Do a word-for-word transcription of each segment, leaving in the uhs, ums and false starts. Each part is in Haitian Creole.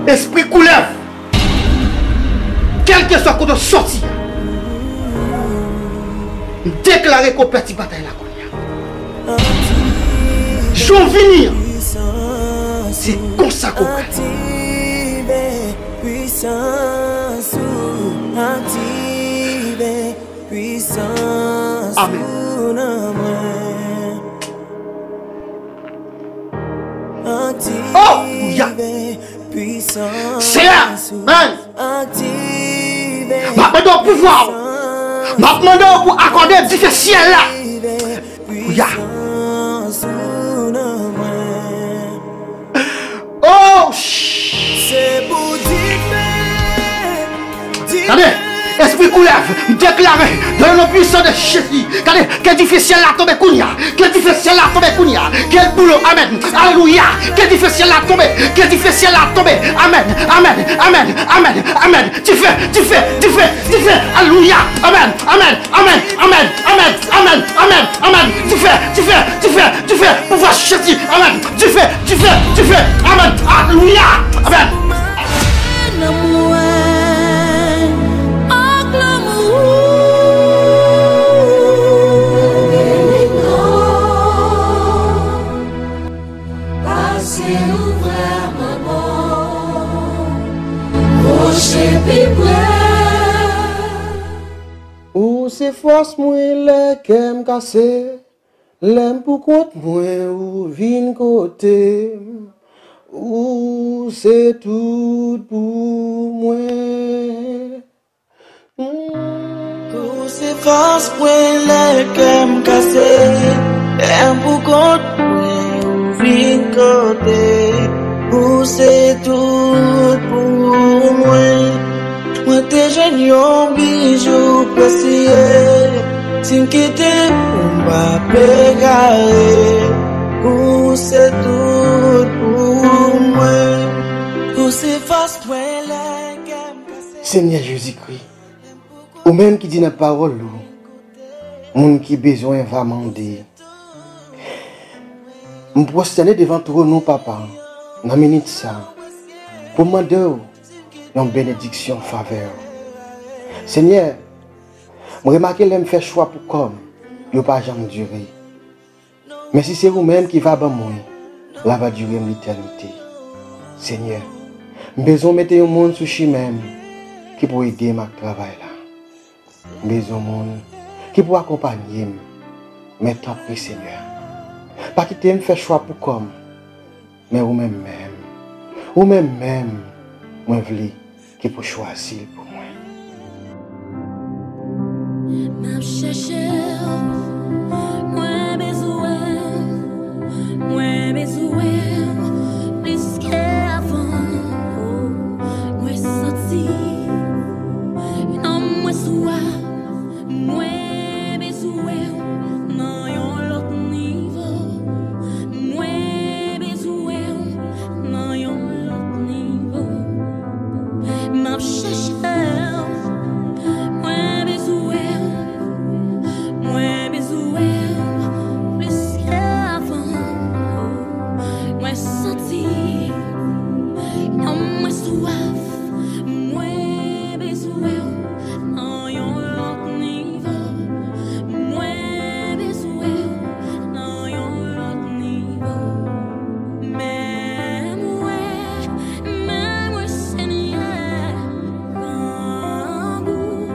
Espri koulèv, kèlkeswa kote w sòti a, m deklare ke w pèdi batay la kounye a. Jan w vini an, se konsa ke w prale. Aktive pwisans ou, aktive pwisans ou nan mwen. Amèn. Oh, alelouya. Seyè, men, m ap mande w pouvwa w. M ap mande w pou akòde dife syèl la. Alelouya. Oh, sh- Se pou dife. Tande, espri koulèv, m deklare, dans le nom puissant de Jésus. Tande, ke dife syèl la tonbe kounye a. Ke dife syèl la tonbe kounye a. Ke l boule, amèn. Alelouya. Ke dife syèl la tonbe. Ke dife syèl la tonbe. Amèn. Amèn. Amèn. Amèn. Amèn. Dife, dife, dife, dife. Alelouya. Amèn. Amèn. Amèn. Amèn. Amèn. Amèn. Amèn. Amèn. Dife, dife, dife, dife. Pouvwa Jezi. Amèn. Dife, dife, dife. Amèn. Alelouya. Amèn. Nan mwen, ak lanmou ou. Paske nou vrèman bon, pwoche pi pre. Ou se fòs mwen lè kè m kase. Lè m pou kont mwen, ou vin kote m. Ou se tout pou mwen. Ou se fòs mwen lè kè m kase. Lè m pou kont mwen, ou vin kote m. Ou se tout pou mwen. Mwen te jwenn yon bijou presye. Si m kite ou, m p ap egare. Ou se tout pou mwen. Ou se fòs mwen lè kè m kase. Senyè Jezikri, ou menm ki di nan pawòl ou, moun ki bezwen va mande. M pwostène devan twòn ou, Papa, nan minit sa, pou m mande w yon benediksyon, favè. Senyè, m remake lè m fè chwa pou kò m, yo pa janm dire. Men si se ou menm ki va ban mwen, l ava dire m letènite. Senyè, m bezwen w mete yon moun sou chimen m ki pou ede m ak travay la. M bezwen moun ki pou akonpanye m. Men tanpri, Senyè, pa kite m fè chwa pou kò m, men ou menm menm, ou menm menm, mwen vle ki pou chwazi l pou mwen. M ap chèche w, mwen bezwen w, mwen bezwen w plis ke avan. Oh, mwen santi nanm mwen swaf. Mwen bezwen w nan yon lòt nivo. Mwen bezwen w nan yon lòt nivo. M ap chèche w. Mwen bezwen w. Mwen bezwen w plis ke avan. Mwen santi nanm mwen swaf. Mwen bezwen w nan yon lòt nivo. Mwen bezwen w nan yon lòt nivo. Men mwen, men mwen, Senyè, grangou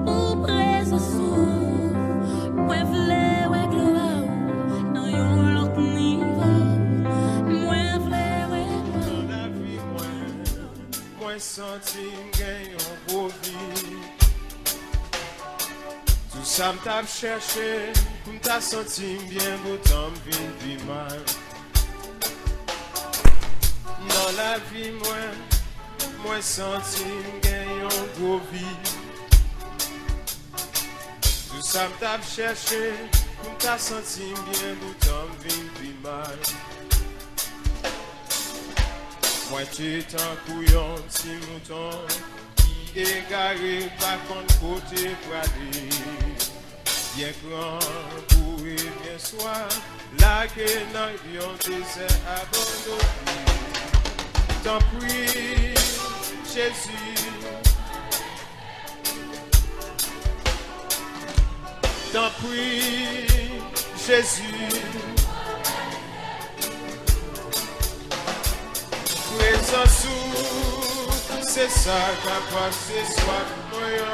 pou prezans ou. Mwen vle wè glwa w nan yon lòt nivo. Mwen vle wè glwa w. Nan lavi mwen, mwen santi m gen yon gwo vid. Tout sa m t ap chèche pou m ta santi m byen, poutan m vin pi mal. Nan lavi mwen, mwen santi m gen yon gwo vid. Tout sa m t ap chèche pou m ta santi m byen, poutan m vin pi mal. Mwen te tankou yon ti mouton ki egare, pa konn kote prale. Byen grangou e byen swaf, lage nan yon dezè abandone. Tanpri, Jezi. Tanpri, Jezi. Prezans ou, se sa k ap pase swaf mwen an.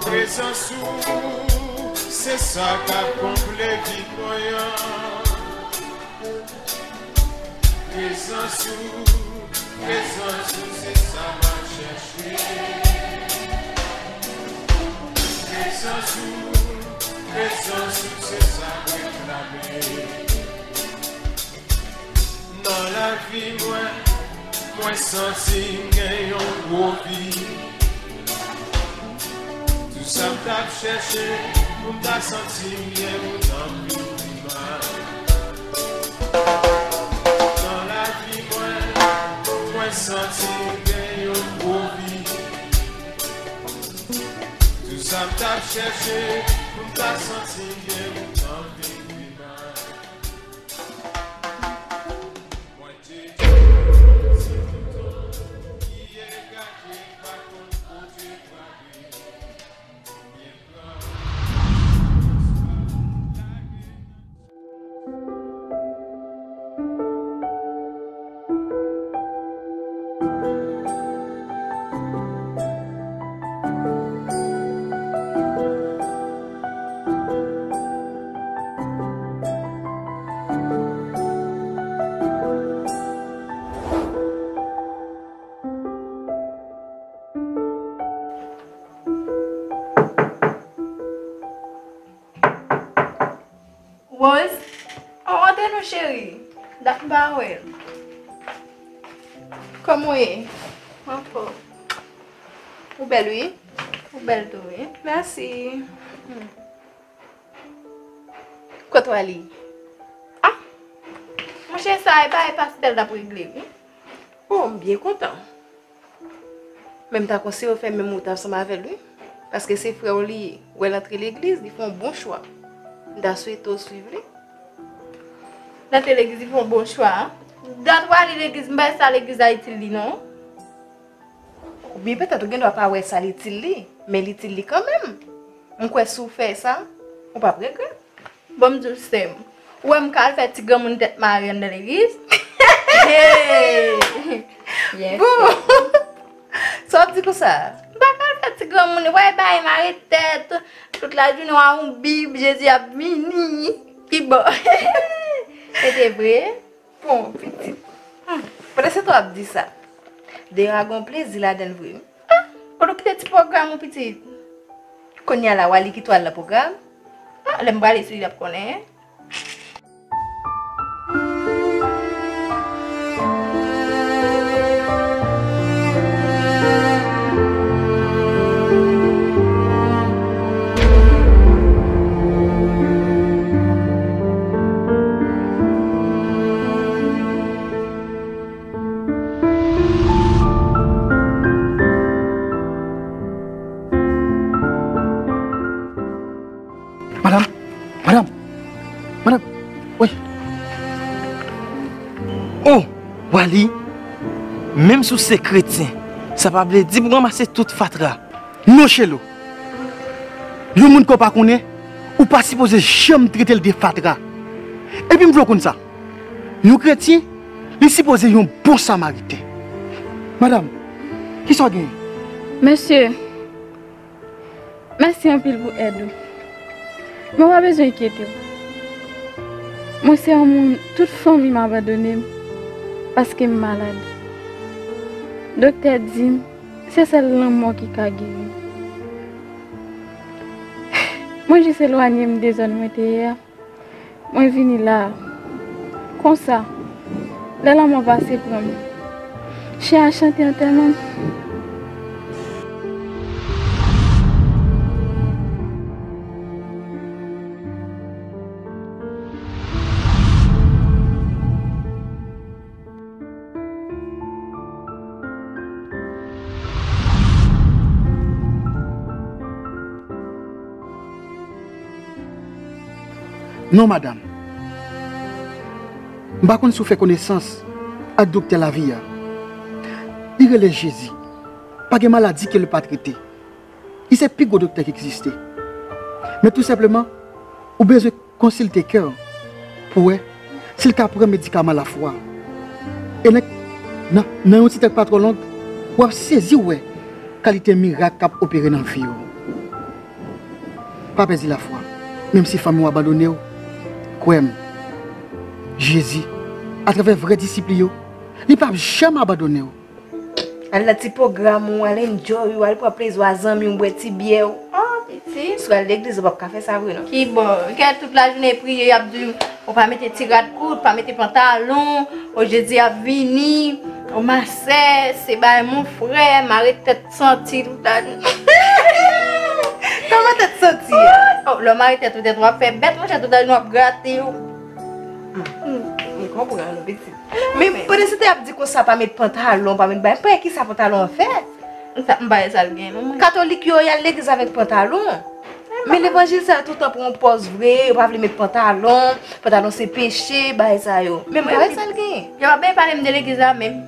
Prezans ou, se sa k ap konble vid mwen an. Prezans ou, prezans ou, se sa m ap chèche. Prezans ou, prezans ou, se sa m reklame. Nan lavi mwen, mwen santi m gen yon gwo vid. Tout sa m t ap chèche pou m ta santi m byen, poutan m vin pi mal. Nan lavi mwen, mwen santi m gen yon gwo vid. Tout sa m t ap chèche pou m ta santi m byen, poutan m vin pi mal. Mwen te di se toutan ki egare, pa konn kote prale. Byen pran. Rose, an, antre non cheri. Dat m pa wè l. Kòman w ye? Anfòm. Ou bèl, wi. Ou bèl tou, wi. Mèsi. Kot Wally? Ah! Monchè, sa e bagay pastè l t ap regle, wi. Oh, m byen kontan. Men m ta konseye w fè menm wout ansanm avè l, wi. Paske se frè w li ye. Ou wè l antre legliz, li fè yon bon chwa. M ta swete w swiv li. L antre legliz, li fè yon bon chwa. Dat Wally legliz, m pa wè sa legliz la itil li, non. Oubyen petèt ou gen dwa pa wè sa l itil li, men l itil li kanmenm. M kwè si w fè sa, ou p ap regrèt. Bon, m di w, sè m, ou wè m ka al fè ti granmoun tèt mare anndan legliz? Hey! Byen fèt. Bon! Sa w ap di konsa? M pa ka al fè ti granmoun, wè, bay mare tèt. Tout lajounen w a yon bib, Jezi ap vini. Ki bò? Se te vre? Bon, pitit. Hmm. Pandan se tan w ap di sa, dayè a gon plezi ladan l vre. Ah, kote w kite ti pwogram ou, pitit? Kounye a la, Wally kite w al nan pwogram? Ah, lè m prale sou li, l ap konnen. Madanm, madanm, madanm, wi. Oh, Wally, menm si w se kretyen, sa pa vle di pou w ranmase tout fatra. Non, Chelo. Yon moun ke w pa konnen, ou pa sipoze janm trete l de fatra. Epi m vle w konn sa. Yon kretyen, li sipoze yon bon samariten. Madanm, kisa w genyen? Mesye, mèsi anpil pou èd ou. Men w pa bezwen enkyete w. Mwen se yon moun, tout fanmi m abandone m paske m malad. Doktè di m, se sèl lanmò ki ka geri m. Mwen jis elwanye m de zòn mwen te ye a. Mwen vini la a. Konsa, lè lanmò pase pran m, chen a chante antèman m. Non, madanm. M pa konn si w fè konesans ak doktè lavi a. Li rele Jezi. Pa gen maladi ke l pa trete. Li se pi gwo doktè ki egziste. Men tou senpleman, ou bezwen konsilte kè w pou wè si l ka pran medikaman lafwa. E nan, nan, nan yon ti tan k pa twò long, w ap sezi wè kalite mirak k ap opere nan vi w. Pa pèdi lafwa, menm si fanmi w abandone w, kwè m, Jezi, atravè vrè disip li yo, li p ap janm abandone w. Al nan ti pwogram ou, al enjoy ou, al pran plezi w a zanmi w, bwè ti byè w. Ah, pitit, si w al legliz ou p ap ka fè sa vre non. Kibò, kè tout lajounen priye, y ap di w pa mete ti rad kout, pa mete pantalon, o Jezi ap vini, o masè, se bay mon frè, mare tèt santi tout la. Kòman tèt santi a? Oh, lè w mare tèt ou, tèt ou ap fè bèt, monchè, tout la nou ap grate w. Hmm, m konprann ou, pitit. Men pandan se tan y ap di konsa, pa met pantalon, pa met bagay, m pa wè kisa pantalon an fè. Sa, m pa wè sa l gen, non, mwen. Katolik yo, y al legliz avèk pantalon. Men levanjil sa yo tout tan pran yon pòz vre, yo pa vle met pantalon, pantalon se peche, bagay sa yo. Men m pa wè sa l gen. Yo pa byen pale m de legliz la menm.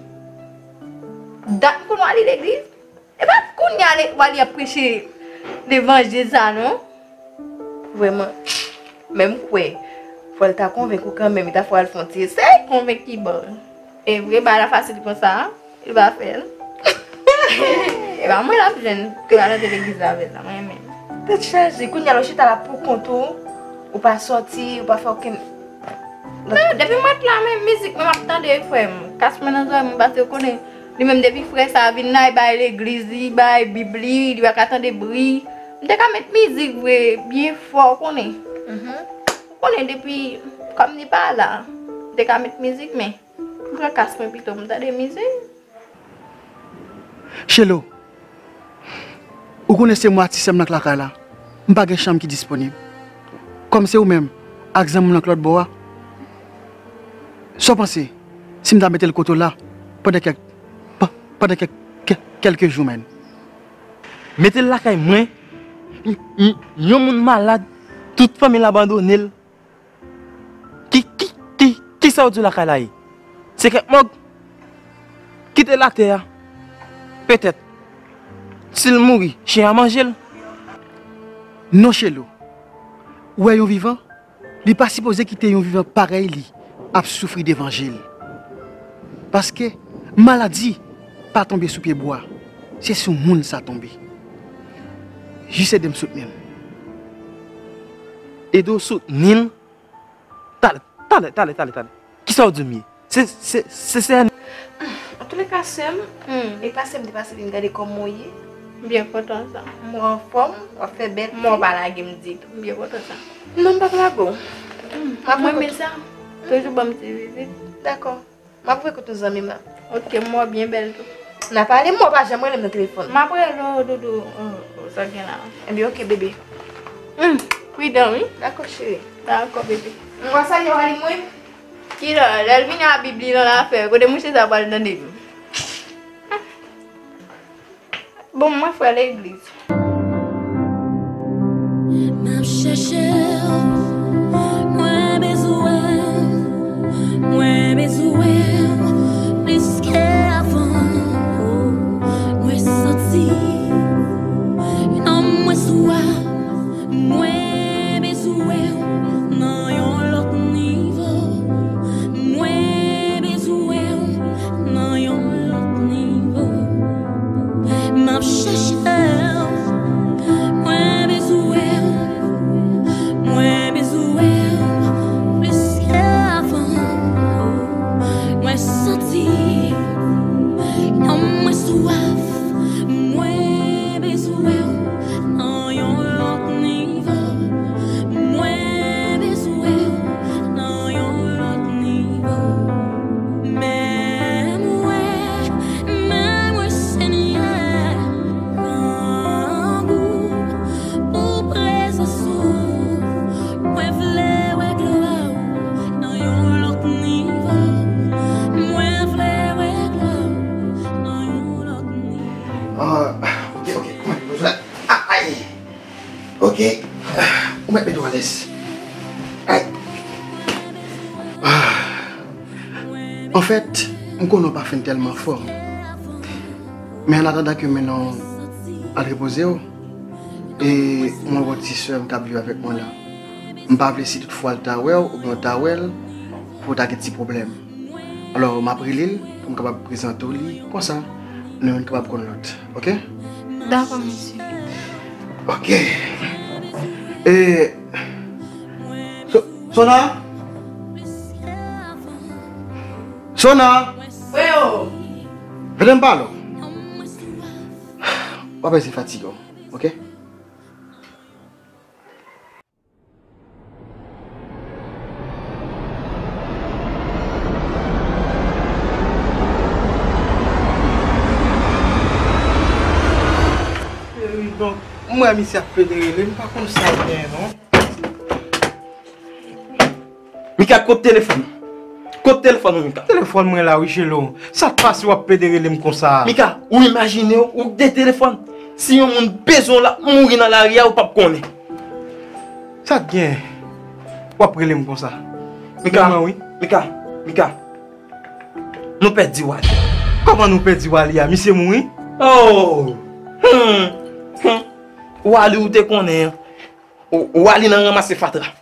Dat m konn ale legliz. E pa kounye a w al ap preche levanjil sa non. Vrèman, men m kwè, fò l ta konvenk ou kanmenm, li ta fè w al fè yon ti esèy. Konvenk kibò? E vre, bagay la fasil konsa, li pa fè l. E pa mwen l ap jwenn pou l al antre legliz la avè l la, mwen menm. Tèt chaje, kounye a lè w chita la pou kont ou, ou pa sòti, ou pa fè okenn Non, depi mwen t la, men mizik mwen m ap tande, frè m. Kas mwen nan zòrèy mwen, paske w konnen, li menm depi frè sa a vin la, li bay legliz li, bay bib li, li pa ka tande bri. M te ka met mizik vre, byen fò, w konnen. Ou konnen depi, kòm li pa la, m te ka met mizik, men m pran kas mwen pito, m tande mizik. Chelo, ou konnen se mwen ak ti sè m nan k lakay la. M pa gen chanm ki disponib. Kòm se ou menm ak zanmi w nan k lòt bò a, sa w panse si m ta mete l kote w la pandan kèk, pa- pandan kèk, kèk, kèlke jou menm? Mete l lakay mwen, m- m- yon moun malad, tout fanmi l abandone l. Ki, ki, ki, kisa w di w lakay la ye? Se kèk mòg? Kite l atè a. Petèt, si l mouri, chen a manje l. Non, Chelo. Ou wè yon vivan, li pa sipoze kite yon vivan parèy li ap soufri devan je l. Paske maladi pa tonbe sou pye bwa, se sou moun sa tonbe. Jis ede m soutni l. Ede w soutni l? Talè, talè, talè, talè, talè. Kisa w di m ye? Se, se, se, se... Antouleka, sè m, e pase m te pase vin gade kòman w ye. M byen kontan sa. Mwen anfòm, w ap fè bèl. Mwen w pa lage m ditou. M byen kontan sa. Non, m p ap lage w. M ap... Mwen renmen sa. Toujou ban m ti vizit. Dakò. M ap voye kote yon zanmi m la. Ok, m wè w byen bèl tou. N a pale, m wè w pa janm rele m nan telefòn. M ap rele w, doudou. Oh, oh, sa gen la. Ebyen, ok, bebe. Hmm, pridan, wi. Dakò, cheri. Dakò, bebe. M va salye Wali mwen. Kilè, lè l vini a bib li nan lafè, kote mouche sa pral tande m? Bon, mwen frè legliz. M ap chèche w, mwen bezwen w, mwen bezwen w plis ke avan. Oh, mwen santi nanm mwen swaf. Mwen bezwen w nan yon lòt nivo. Mwen bezwen w nan yon lòt nivo. M ap chèche w. Mwen bezwen w. Mwen bezwen w plis ke avan. Mwen santi nanm mwen swaf. Mwen bezwen w nan yon lòt nivo. Mwen bezwen w nan yon lòt nivo. Men mwen, men mwen, Senyè, grangou pou prezans ou. Mwen vle wè glwa w nan yon lòt nivo. Mwen vle wè glwa w nan yon lòt nivo. Ah, ok, ok. Kòman pou fè? Ah, ay. Ok. Ou mèt mete w alèz. Ay. Ah. Anfèt, m konnen w pa fin tèlman fò. Men an atandan ke m mennen w al repoze w, e mwen wè ti sè m k ap viv avèk mwen la. M pa vle si tout fwa l ta wè w oubyen w ta wè l, pou w ta gen ti pwoblèm. Alò, m ap rele l pou m kapab prezante w li konsa, nou youn kapab konn lòt. Oke? Dakò, mesye. Oke. E, So-, Sona? Sona? Wi o. Vle m pale w. W ap ese fatige w, oke? Wi, donk, m wè misye ap pede rele, m pa konn sa l gen, non. Mika, kot telefòn? Kot telefòn ou, Mika? Telefòn mwen la, wi, Chelo. Sa k pase w ap pede rele m konsa? Mika, ou imajine w, ou gen telefòn. Si yon moun bezwen w l ap mouri nan lari a, ou p ap konnen. Sa k gen? W ap rele m konsa? Mika, Mika, Mika. Nou pèdi Wali. Kòman nou pèdi Wali a? Misye mouri? Oh! Hmm. Hmm. Wali ou te konnen an. Wali nan ranmase fatra.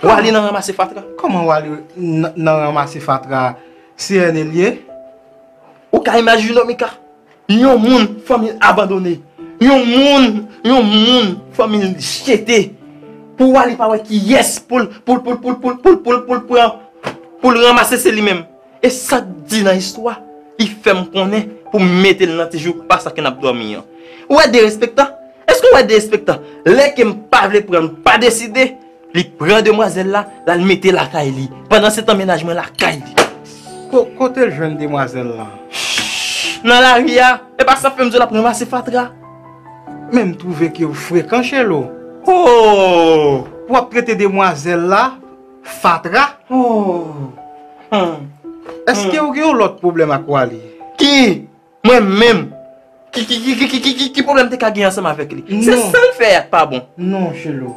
Wali nan ranmase fatra. Kòman Wali nan, nan ranmase fatra? Se Ernel ye? Ou ka imajine w, Mika? Yon moun, fanmi l abandone. Yon moun, yon moun, fanmi l jete. Pou Wali pa wè kiyès pou l, pou l, pou l, pou l, pou l, pou l, pou l, pou l pran, pou l ranmase se li menm. E sa k di nan istwa, li fè m konnen pou m mete l nan ti jou pa sa ke n ap dòmi an. Ou wè derespektan? Èske w wè derespektan? Lè ke m pa vle pran l, m pa deside, li pran demwazèl la, l al mete lakay li. Pandansetan, mennaj mwen lakay li. Ko-, kote l jwenn demwazèl la? Nan lari a. E pa sa fè m di w l ap ranmase fatra. Men m twouve ke w frekan, Chelo. Oh! W ap trete demwazèl la fatra. Oh! Hmm. Èske w gen yon lòt pwoblèm ak Wali? Ki? Mwen menm? Ki, ki, ki pwoblèm te ka gen ansanm avèk li? Se sa l fè a k pa bon. Non, Chelo.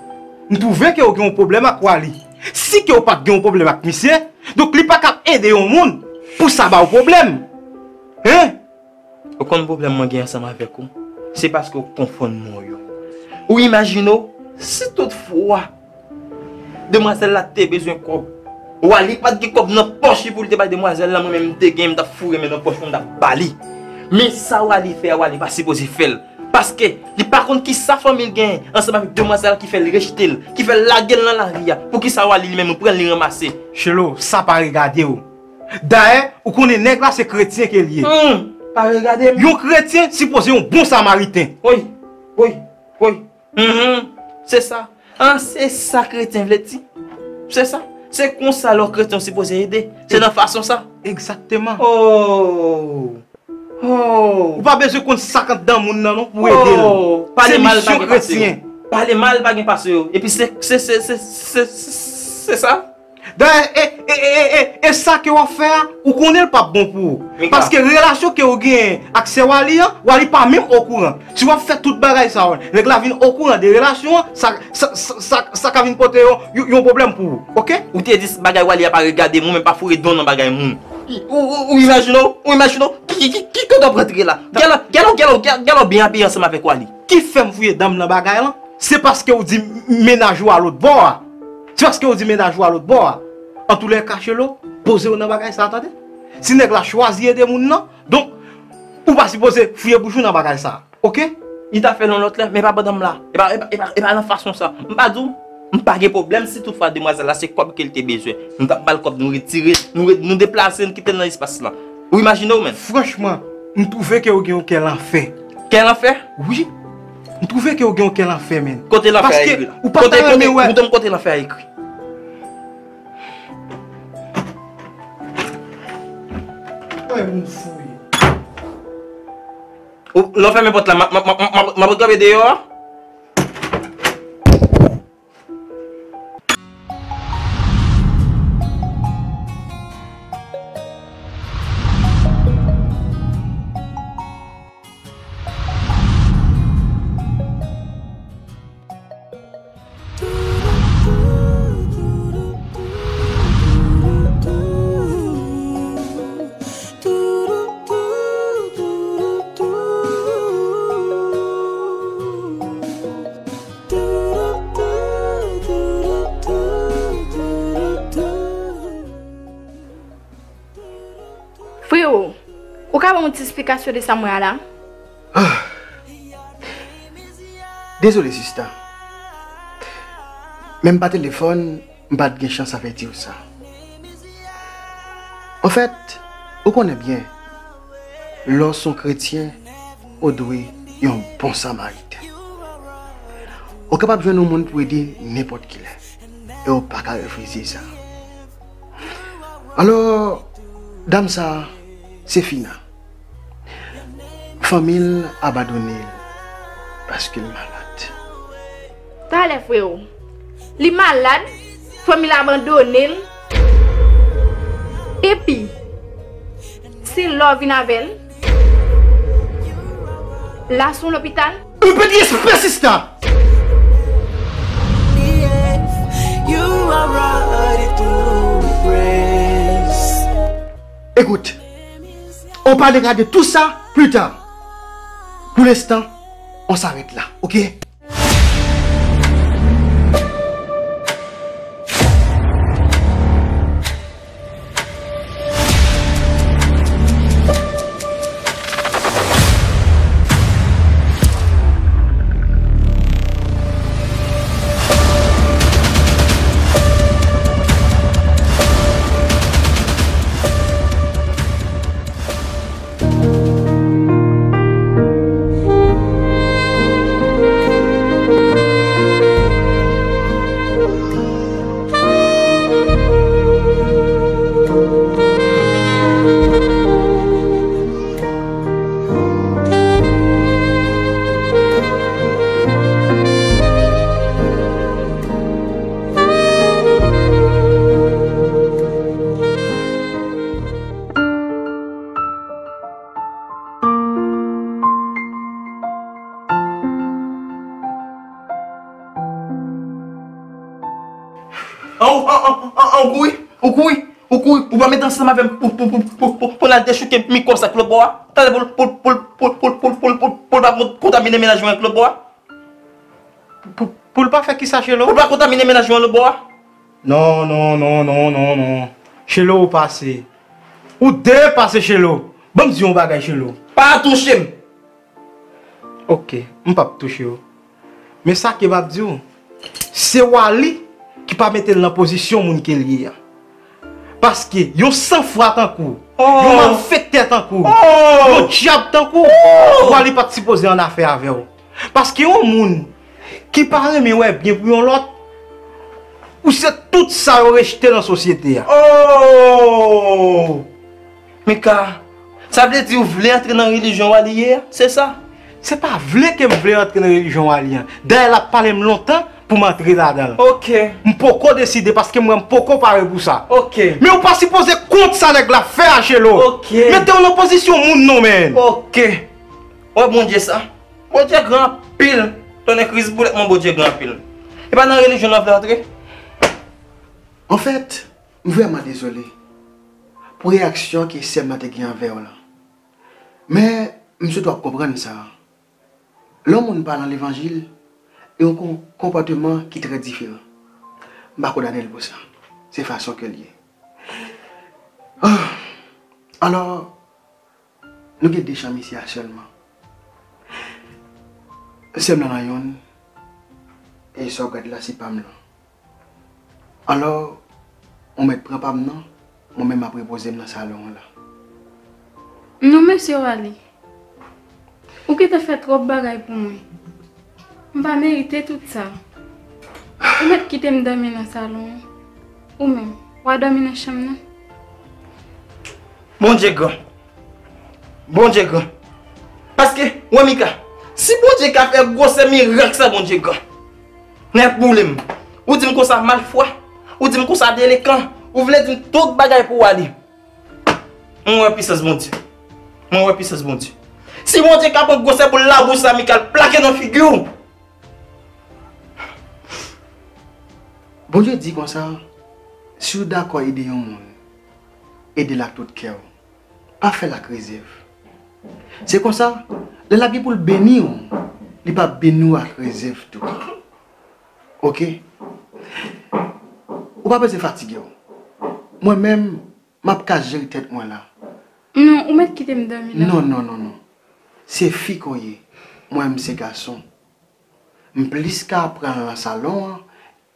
M twouve ke w gen yon pwoblèm ak Wali. Si ke w pa t gen yon pwoblèm ak misye, donk li pa ka ap ede yon moun pou sa ba w pwoblèm. Hein? Ou konn pwoblèm mwen gen ansanm avèk ou? Se paske w konfonn mo yo. Ou imajine w, si tout fwa demwazèl la te bezwen kòb, Wali pa t gen kòb nan pòch li pou l te bay demwazèl la, mwen menm m te gen, m t ap foure men nan pòch mwen, m t ap ba li. Men sa Wali fè a, Wali pa sipoze fè l. Paske li pa konn kisa fanmi l genyen ansanm avèk demwazèl la ki fè l rejte l, ki fè l lage l nan lari a. Poukisa Wali li menm li pran l, li ranmase? Chelo, sa pa regade w. Dayè, ou konnen nèg la se kretyen ke l ye. Hmm, pa regade m. Yon kretyen sipoze yon bon samariten. Wi, wi, wi. Mhm, se sa. An, se sa kretyen vle di. Se sa. Se konsa lè w kretyen w sipoze ede. Se nan fason sa. Egzakteman. Oh. Oh. Ou pa bezwen konn sa k anndan moun nan non pou w ede l. Oh. Se misyon kretyen. Pale mal pa gen pase yo. Epi se, se, se, se, se, se, se sa. Dayè, e, e, e, e, e, e sa ke w ap fè a, ou konnen l p ap bon pou ou. Mika. Paske relasyon ke w genyen ak sè Wali an, Wali pa menm okouran. Si w ap fè tout bagay sa yo, nèg la vin okouran de relasyon an, sa, sa, sa, sa, sa ka vin pote yon, yon, yon pwoblèm pou ou, oke? Ou te di bagay Wali a pa regade moun, men pa foure don nan bagay moun. Ou, ou, ou imajine w, ou imajine w, ki, ki, ki, ki kote w ap rantre la? Gèlè, gèlè, gèlè, gèlè byen abiye ansanm avèk Wali. Ki fè m fouye dan m nan bagay lan? Se paske w di mennaj ou a lòt bò a. Se paske w di mennaj ou a lòt bò a. Antoulèka, Chelo, poze w nan bagay sa a, tande. Si nèg la chwazi ede moun nan, donk, ou pa sipoze fouye bouch ou nan bagay sa a, oke? Li ta fè l yon lòt lè, men pa pandan m la. E pa, e pa, e pa, e pa nan fason sa. M pa di w, m pa gen pwoblèm si toutfwa demwazèl la se kòb ke l te bezwen. Nou t ap ba l kòb, nou retire, nou re-, nou deplase, nou kite l nan espas lan. Ou imajine w, menn? Franchman, m twouve ke w gen yon kè lanfè. Kè lanfè? Wi. M twouve ke w gen yon kè lanfè, menn. Kote lanfè a ekri la? Paske ou pa ta renmen wè. Montre m kote lanfè a ekri. Ay, moun fou ye. Ou, lè w fèmen pòt la, m ap, m ap, m ap, m ap, m ap kanpe deyò a. Ou ka ban m yon ti esplikasyon de sa m wè a la? Ah. Dezole, sista. Men m pa telefòn, m pa t gen chans avèti w sa. Anfèt, ou konnen byen, lè w se yon kretyen, ou dwe yon bon samariten. Ou kapab jwenn yon moun pou ede nenpòt kilè, e ou pa ka refize sa. Alò, dam sa a, se Fina. Fanmi l abandone l paske l malad. Talè, freo. Li malad, fanmi l abandone l. Epi, se lè w vin avè l, la se yon lopital. Un peu de respect, sista! Ekout, on parlera de tout ça plus tard. Pour l'instant, on s'arrête là, ok? An, ou, an, an, an, an, ou kouri, ou kouri, ou kouri, ou pa met ansanm avè m pou, pou, pou, pou, pou, pou n al dechouke mikwo sa k lòtbò a. Talè pou, pou, pou l pa kon-, kontamine mennaj mwen k lòtbò a. Pou, pou l pa fè kisa, Chelo? Pou l pa kontamine mennaj mwen lòtbò a. Non, non, non, non, non, non. Chelo, ou pase. Ou depase, Chelo. Ban m di w yon bagay, Chelo. Pa touche m. Ok, m p ap touche w. Men sa ke m ap di w, se Wally ki pa mete l nan pozisyon moun ke l ye a. Paske yon sanfwa tankou w, yon malfektè tankou w, yon dyab tankou w, Wally pa t sipoze annafè avè w. Paske yon moun ki pa renmen wè byen pou yon lòt, ou se tout sa yo rejte nan sosyete a. Oh! Mika, sa vle di ou vle antre nan relijyon Wally ye a? Se sa? Se pa vle ke m vle antre nan relijyon Wally an. Dayè, l ap pale m lontan pou m antre ladan l. Ok. M poko deside paske m wè m poko pare pou sa. Ok. Men ou pa sipoze kont sa nèg la fè a, Chelo. Ok. Mete w nan pozisyon moun non, men. Ok. Wè Bondye sa. Bondye gran anpil. Tonnè kriz boulèt mwen, Bondye gran anpil. E pa nan relijyon nan vle antre? Anfèt, m vrèman dezole pou reyaksyon ke sè m nan te gen anvè w lan. Men, m swete w ap konprann sa. Lè yon moun pa nan levanjil, e yon kon-, konpòteman ki trè diferan. M pa kondane l pou sa. Se fason ke l ye. Ah! Alò, nou gen de chanm isi a sèlman. Sè m nan nan youn, e sa w gad la se pa m lan. Alò, ou mèt pran pa m nan, mwen menm m ap repoze m nan salon an la. Non, mesye Wally. Ou gentan fè twòp bagay pou mwen. M pa merite tout sa. Ou mèt kite m dòmi nan salon an. Ou menm, w a dòmi nan chanm nan. Bondye gran. Bondye gran. Paske, wè Mika, si Bondye ka fè gwosè mirak sa, Bondye gran. Nèg boule m. Ou di m konsa malfwa. Ou di m konsa delekan. Ou vle di m tout bagay pou Wally. Mwen wè pisans Bondye. Mwen wè pisans Bondye. Si Bondye ka pran gwosè boul labou sa, Mika, l plake nan figi w. Bondye di konsa, si w dakò ede yon moun, ede l ak tout kè w. Pa fè l ak rezèv. Se konsa, lè l ap gen pou l beni w, li p ap beni w ak rezèv tou. Oke? Ou pa bezwen fatige w. Mwen menm, m ap ka jere tèt mwen la. Non, ou mèt kite m dòmi la. Non, non, non, non. Se fi ke w ye. Mwen, m se gason. M plis ka pran nan salon an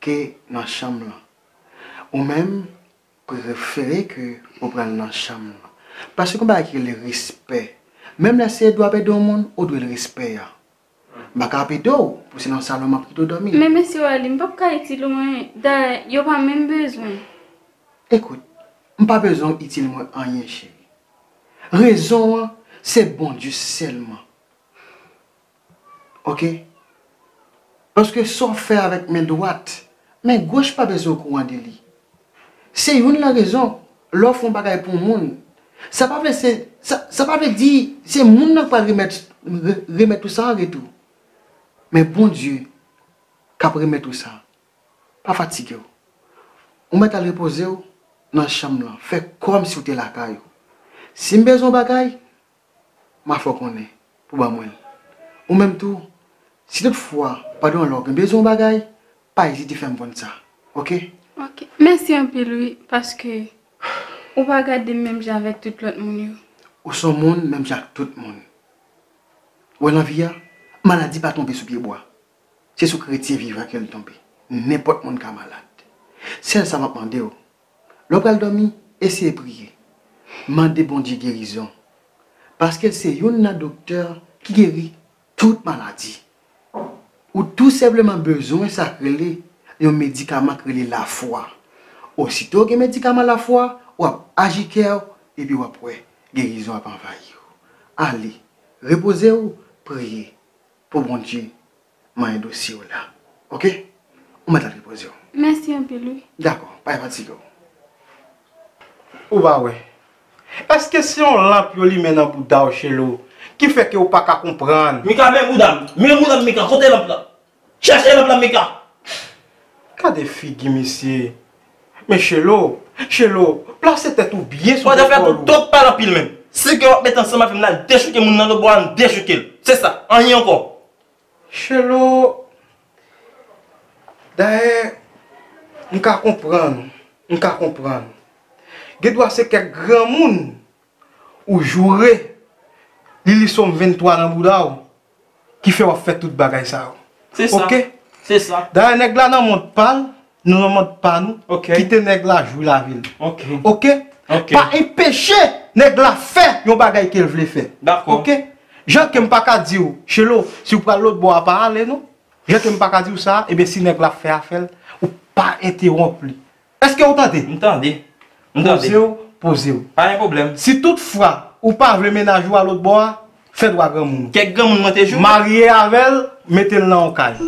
ke nan chanm lan. Ou menm, prefere ke ou pran nan chanm lan. Paske gon bagay ki rele respè. Menm lè se Edouard ap ede yon moun, ou dwe l respè a. M pa ka ap ede w, pou se nan salon m ap kite w dòmi. Men mesye Wally, m p ap ka itil ou mwen, dayè, yo pa menm bezwen. Ekout, m pa bezwen w itil mwen anyen, cheri. Rezon an, se Bondye sèlman. Oke? Paske sa w fè avèk men dwat, men goch pa bezwen okouran de li. Se youn nan rezon, lè w fè yon bagay pou yon moun, sa pa vle se, sa, sa pa vle di se moun nan k pral remèt, re-, remèt ou sa an retou. Men Bondye k ap remèt ou sa. Pa fatige w. Ou mèt al repoze w nan chanm lan. Fè kòmsi w te lakay ou. Si m bezwen yon bagay, m a fè w konnen pou ban mwen l. Ou menm tou, si toutfwa, pandan w la, w gen bezwen yon bagay, pa ezite fè m konn sa. Oke? Oke. Mèsi anpil, wi, paske ou pa gade m menm jan avèk tout lòt moun yo. Ou se yon moun menm jan ak tout moun. Ou wè nan vi a, maladi pa tonbe sou pye bwa. Se sou kretyen vivan ke l tonbe. Nenpòt moun ka malad. Sèl sa m ap mande w, lè w pral dòmi, eseye priye. Mande Bondye gerizon. Paske l se youn nan doktè ki geri tout maladi. Ou tou senpleman bezwen sa k rele yon medikaman k rele lafwa. Osito w gen medikaman lafwa, w ap aji kè w, epi w ap wè gerizon ap anvayi w. Ale, repoze w, priye pou Bondye manyen dosye w la. Oke? Ou mèt al repoze w. Mèsi anpil, wi. Dakò, pa fatige w. Ou pa wè. Èske se yon lanp yo limen nan bouda w, Chelo, ki fè ke w pa ka konprann? Mika, men bouda m. Men bouda m, Mika. Kote lanp la? Chèche lanp la, Mika. Gade figi misye. Men Chelo, Chelo, plase tèt ou byen sou zepòl ou. Ou pa ta fè tout, tout pale anpil menm. Si gen w ap met ansanm avè m, n al dechouke moun nan lòtbò a, n dechouke l. Se sa, anyen ankò. Chelo, dayè, m ka konprann, m ka konprann. Gen dwa se kèk granmoun ou joure, li li Sòm venntwa nan bouda w, ki fè w ap fè tout bagay sa yo. Se sa. Oke? Se sa. Dayè, nèg la nan mond pa l, nou nan mond pa nou, oke, kite nèg la jwi lavi l. Oke. Oke? Oke. Pa enpeche nèg la fè yon bagay ke l vle fè. Dakò. Oke? Jan ke m pa ka di w, Chelo, si w pral lòtbò a, pa ale non. Jan ke m pa ka di w sa, ebyen si nèg la fè afè l, ou pa entewonp li. Èske w tande? M tande. M tande. Poze w, poze w. Pa gen pwoblèm. Si toutfwa ou pa vle mennaj ou a lòtbò a, fè dwa granmoun ou. Kèk granmoun mwen te joure. Marye avè l, mete l nan yon kay.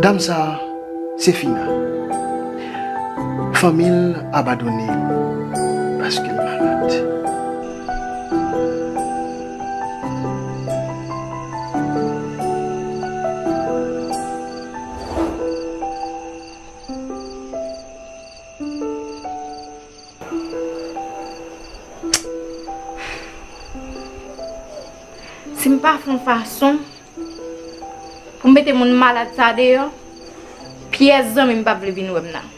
Dam sa a, se Fina. Fanmi l abandone l paske l malad. Si m pa fè yon fason pou m mete moun malad sa deyò, pyès zanmi m p ap vle vin wè m nan.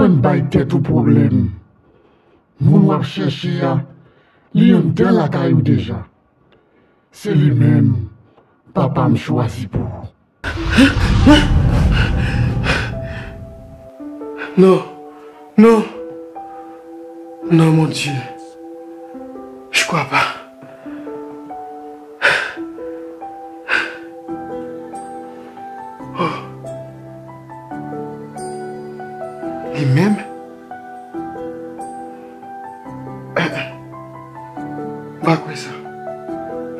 Konn bay tèt ou pwoblèm. Moun w ap chèche a, li anndan lakay ou deja. Se li menm papa m chwazi pou ou. Non, non, non, mon Dieu, je crois pas. Oh. Li menm? M pa kwè sa.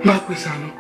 M pa kwè sa, non.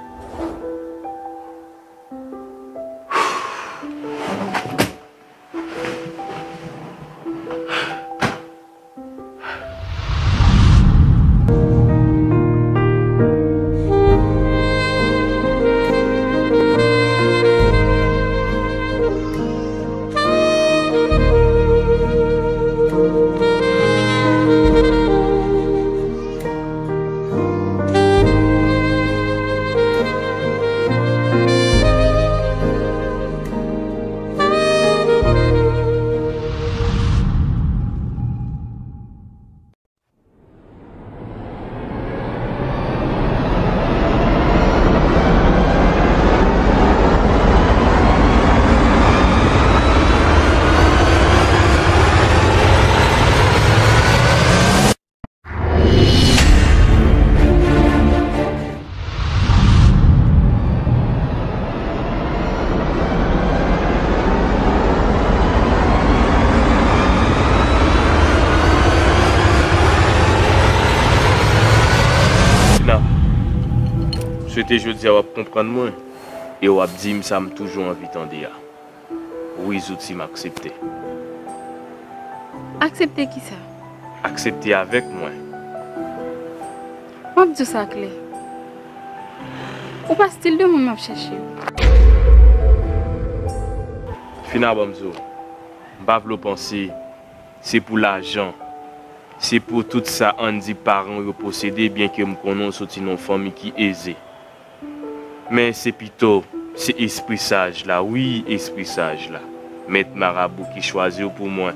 Tina, m swete jodi a w ap konprann mwen e w ap di m sa m toujou anvi tande a. Wi, Zouti, m aksepte. Aksepte kisa? Aksepte avèk mwen. M ap di w sa klè. Ou pa stil de moun m ap chèche. Fina, ban m di w, m pa vle w panse se pou lajan, se pou tout sa Andy paran w yo posede, byenke m konnen w soti nan yon fanmi ki eze. Men se pito, se espri saj la, wi, espri saj la, mèt marabou ki chwazi w pou mwen.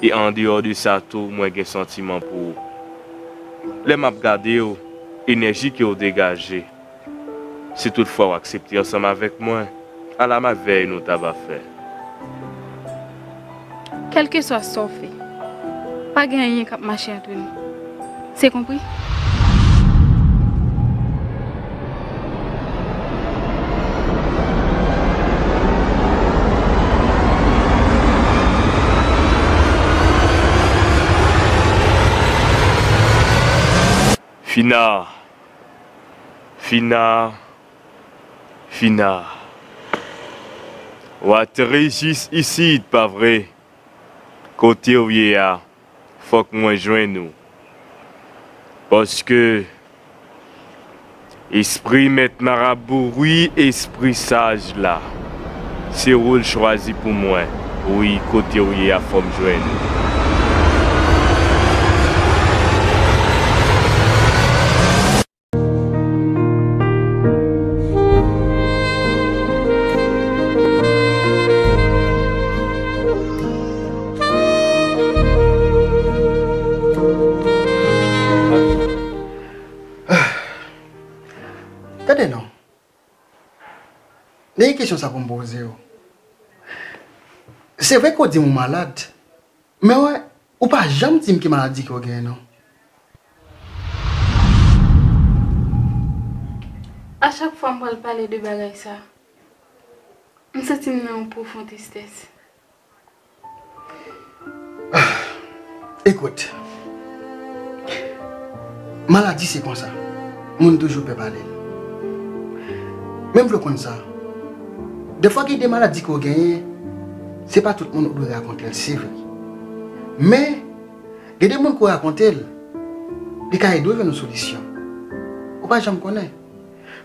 E andeyò de sa tou, mwen gen santiman pou ou. Lè m ap gade w, enèji ke w degaje, si toutfwa w aksepte ansanm avèk mwen, ala mèvèy nou ta va fè. Kèlkeswa sa w fè, pa gen anyen k ap mache ant nou. Se konpri? Fina. Fina. Fina. W ateri jis isit, pa vre? Kote w ye a, fòk mwen jwenn ou. Paske espri mèt marabou, wi, espri saj la, se ou l chwazi pou mwen. Wi, kote w ye a, fò m jwenn ou. Tande non. Dènye kesyon sa pou m poze w. Se vre ke w di m ou malad, men w, ou pa janm di m ki maladi ke w genyen non. A chak fwa m pral pale de bagay sa, m santi m nan yon pwofon tristès. Ekout, maladi se konsa, moun toujou pè pale l. Men m vle w konn sa, defwa gen de maladi ke w genyen, se pa tout moun ou dwe rakonte l, se vre. Men, gen de moun ke w rakonte l, li ka ede w jwenn yon solisyon. Ou pa janm konnen.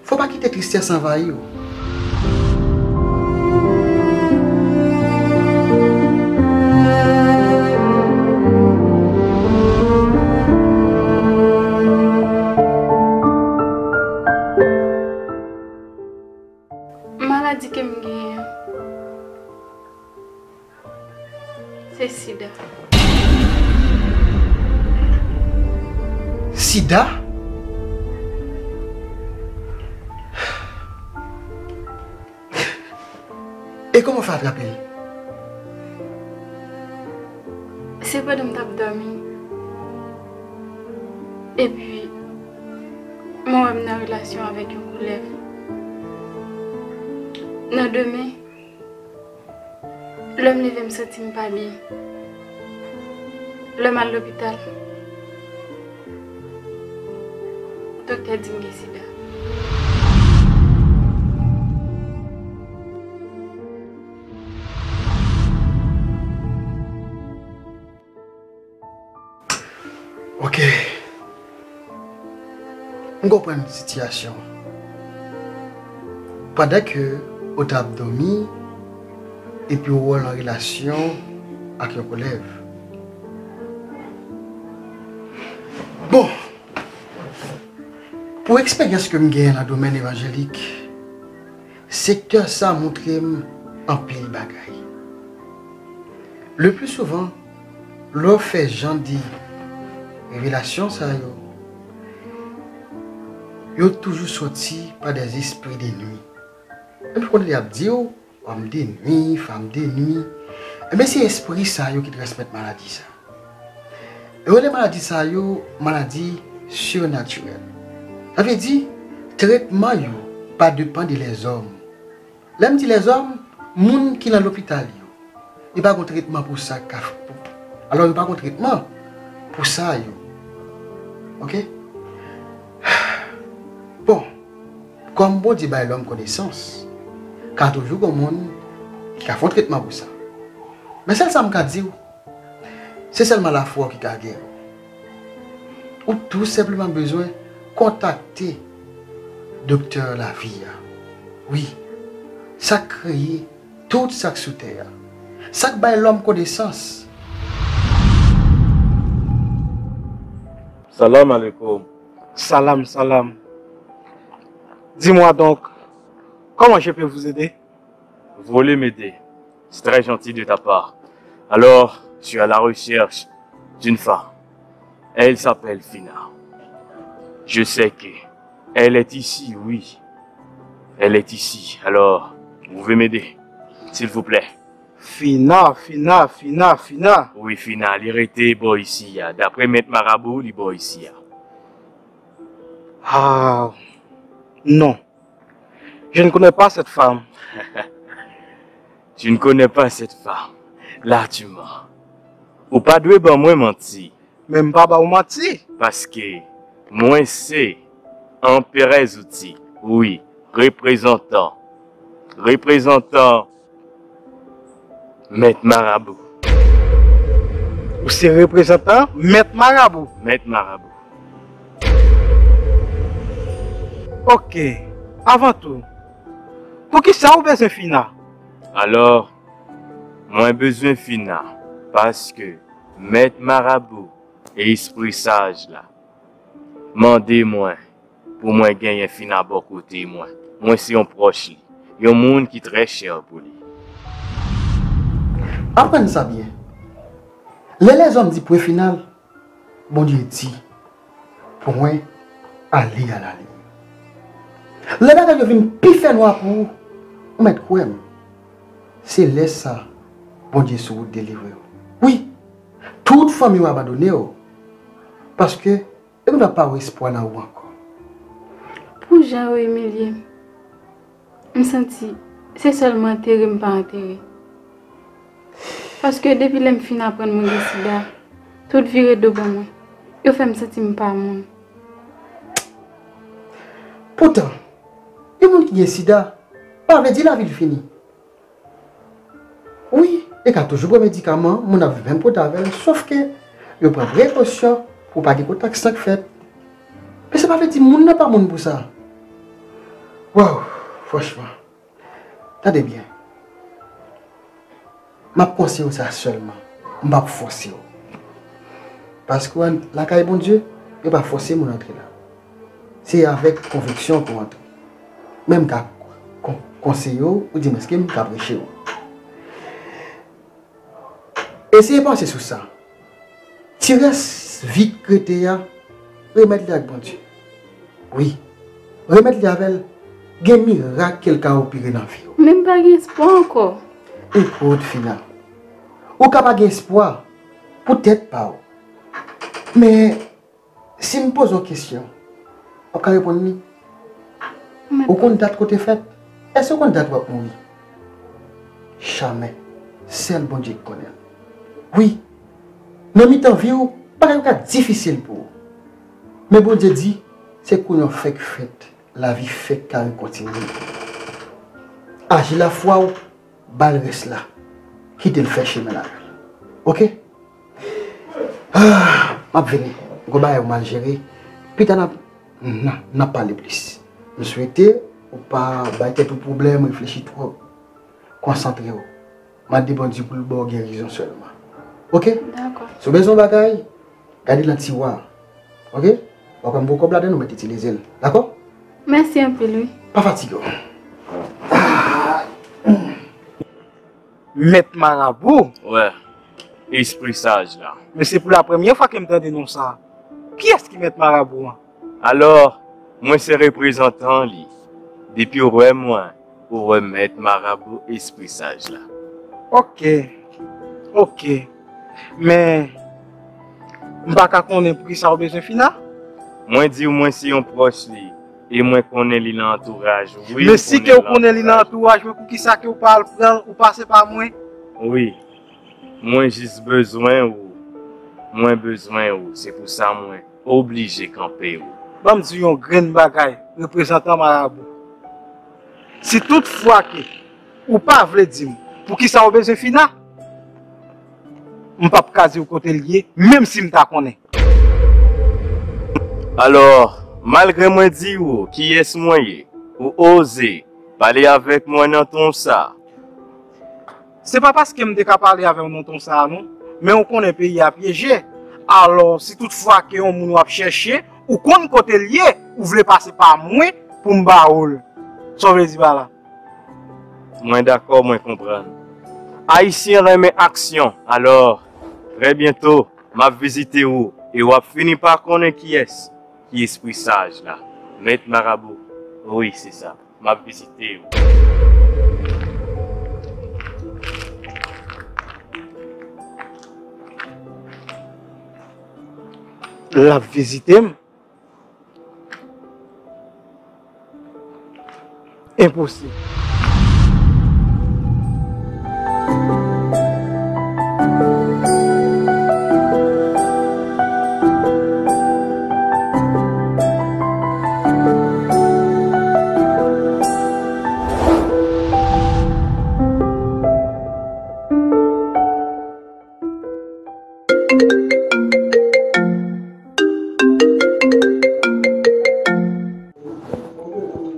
Fò w pa kite tristès anvayi w. Maladi ke m genyen an, se sida. Sida? E kòman w fè atrape l? Se pandan m t ap dòmi. Epi, mwen wè m nan relasyon avèk yon koulèv. Nan demen, lè m leve, m santi m pa byen. Lè m al lopital, doktè di m gen sida. Ok. M konprann sitiyasyon. Pandan ke ou t ap dòmi, epi ou wè w nan relasyon ak yon koulèv. Bon, pou eksperyans ke m genyen nan domèn evanjelik, sektè sa montre m anpil bagay. Le pli souvan, lè w fè jan de revelasyon sa yo, yo toujou sòti pa des esprits de nuit. Menm kote y ap di w, homme de nuit, femme de nuit, enben se espri sa yo ki transmèt maladi sa. Yo rele maladi sa yo maladi sirnatirèl. Sa vle di, tretman yo pa depann de lèzòm. Lè m di lèzòm, moun ki nan lopital yo. Yo pa gon tretman pou sa k ka pou, alò, yo pa gon tretman pou sa yo. Ok? Bon, kòm Bondye bay lòm konesans, ka toujou gon moun ki ka fè yon tretman pou sa. Men sèl sa m ka di w, se sèlman lafwa w ki ka geri w. Ou tou senpleman bezwen kontakte doktè lavi a. Wi, sa k kreye tout sa k sou tè a. Sa k bay lòm konesans. Salam alaikum. Salam, salam. Dis-moi donc, comment je peux vous aider? Voulez m'aider? C'est très gentil de ta part. Alors, je suis à la recherche d'une femme. Elle s'appelle Fina. Je sais que elle est ici, oui. Elle est ici. Alors, vous pouvez m'aider, s'il vous plaît. Fina, Fina, Fina, Fina. Wi, Fina, li rete bò isi a. Daprè mèt marabou, li bò isi a. Ah, non. Je ne connais pas cette femme. Tu ne connais pas cette femme. Là, tu mens. Ou pa dwe ban mwen manti. Men m pa ba w manti. Paske mwen se anperè zouti. Wi, reprezantan. Reprezantan Mèt Marabou. Ou se reprezantan Mèt Marabou. Mèt Marabou. Ok. Avan tou, poukisa ou bezwen Fina? Alò, mwen bezwen Fina paske Mèt Marabou e espri saj la mande mwen pou mwen genyen Fina bò kote mwen. Mwen se yon pwòch li, yon moun ki trè chè pou li. Aprann sa byen. Lè lèzòm di pwen final, Bondye di, pwen ale a la liy. Lè bagay yo vin pi fènwa pou ou, ou mèt kwè m, se lè sa Bondye sou wout delivre w. Wi, tout fanmi w abandone w, paske yo pa wè espwa nan ou ankò. Pou jan yo imilye m, m santi se sèlman antere m pa antere. Paske depi lè m fin aprann mwen gen sida, tout vire do ban mwen. Yo fè m santi m pa moun. Poutan, yon moun ki gen sida, pa vle di lavi l fini. Wi, yo ka toujou pran medikaman, moun ap viv menm kote avè l, sof ke yo pran prekosyon pou pa gen kontak san k fèt. Men sa pa vle di moun nan pa moun pou sa. Waw, franchman. Tande byen. M ap konseye w sa sèlman. M p ap fòse w. Paske w lakay Bondye, yo pa fòse moun antre la. Se avèk konviksyon pou w antre. Men m ka kon-, konseye w, oudimwens ke m ka preche w. Eseye panse sou sa. Ti rès vi k rete a, Remèt li ak Bondye. Wi. Remèt li avè l. Gen mirak ke l ka opere nan vi w. Men m pa gen espwa ankò. Ekout, Fina. Ou ka pa gen espwa pou tèt pa w. Men, si m poze w kesyon, w ap ka reponn li? Ou konn dat kote fèt? Èske w konn dat w ap mouri? Jamè. Sèl Bondye ki konnen l. Wi. Nan mitan vi w, bagay yo ka difisil pou ou. Men Bondye di, se kounye w fèk fèt, lavi fèk ka rekontinye. Aji lafwa w, ba l rès la. Kite l fè chemen l avè l. Oke? Ah, m ap vini. Gwo bagay ou mal jere. Pita n ap, n ap, n ap pale plis. M swete ou pa bay tèt ou pwoblèm, reflechi twòp. Konsantre w. Mande Bondye pou l ba w gerizon sèlman. Oke? Dakò. Si w bezwen yon bagay, gade nan tiwa. Oke? W ap wè m gen kòb ladan, nou mèt itilize l. Dakò? Mèsi anpil, wi. Pa fatige w. Mèt Marabou? Wè, Espri Saj la. Men se pou la premyè fwa ke m tande non sa a. Kiyès ki Mèt Marabou an? Alò, mwen se reprezantan li. Depi w wè mwen, ou wè Mèt Marabou Espri Saj la. Oke. Oke. Men, m pa ka konnen poukisa w bezwen Fina? Mwen di w mwen se yon pwòch li, e mwen konnen li nan antouraj ou. Wi, men si ke w konnen li nan antouraj mwen, poukisa ke w pa al pran l, ou pase pa mwen? Wi. Mwen jis bezwen ou. Mwen bezwen ou. Se pou sa mwen oblije kanpe ou. Ban m di w yon grenn bagay, reprezantan Marabou. Si tout fwa ke ou pa vle di m poukisa w bezwen Fina, m p ap ka di w kote l ye, menm si m ta konnen. Alò, malgre mwen di w kiyès mwen ye, ou oze pale avèk mwen nan ton sa. Se pa paske m te ka pale avè w nan ton sa a non, men ou konnen peyi a pyeje. Alò, si tout fwa ke yon moun w ap chèche, ou konn kote l ye, ou vle pase pa mwen pou m ba ou l. Sa w vle di pa la? Mwen dakò, mwen konprann. Ayisyen renmen aksyon, alò, trè byento, m ap vizite ou, e w ap fini pa konnen kiyès ki Espri Saj la. Mèt Marabou, wi, se sa. M ap vizite w. L ap vizite m? Enposib.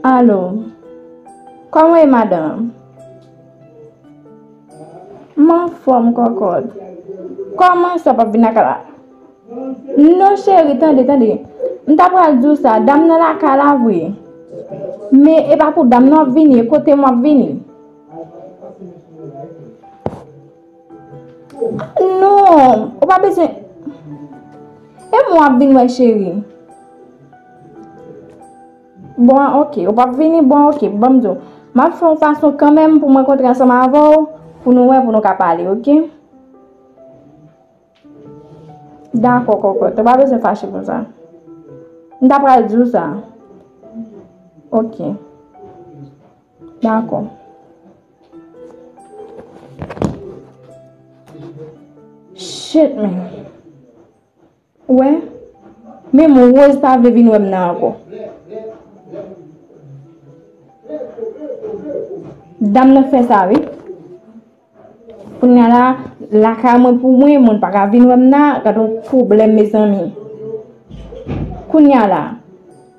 Alo, kòman w ye, madanm? M anfòm, kòkòt. Kòman sa w p ap vin lakay la? Non, cheri, tande, tande. M ta pral di w sa, dam nan lakay la vre. Men e pa pou dam nan w ap vini, e kote m w ap vini. Non, ou pa bezwen. E mwen w ap vin wè, cheri. Bon, ok, ou p ap vini, bon, ok, ban m di w. M ap fè yon fason kanmenm pou mwen kontre ansanm avè w, pou nou wè, pou nou ka pale, ok? Dakò, kòkòt, ou pa bezwen fache konsa. M ta pral di w sa. Ok. Dakò. Shit, man. Ou wè? Menm Rose pa vle vin wè m nan ankò. Dam nan fè sa, wi. Kounye a la, lakay mwen pou mwen, moun pa ka vin wè m nan, gad yon pwoblèm, mezanmi. Kounye a la,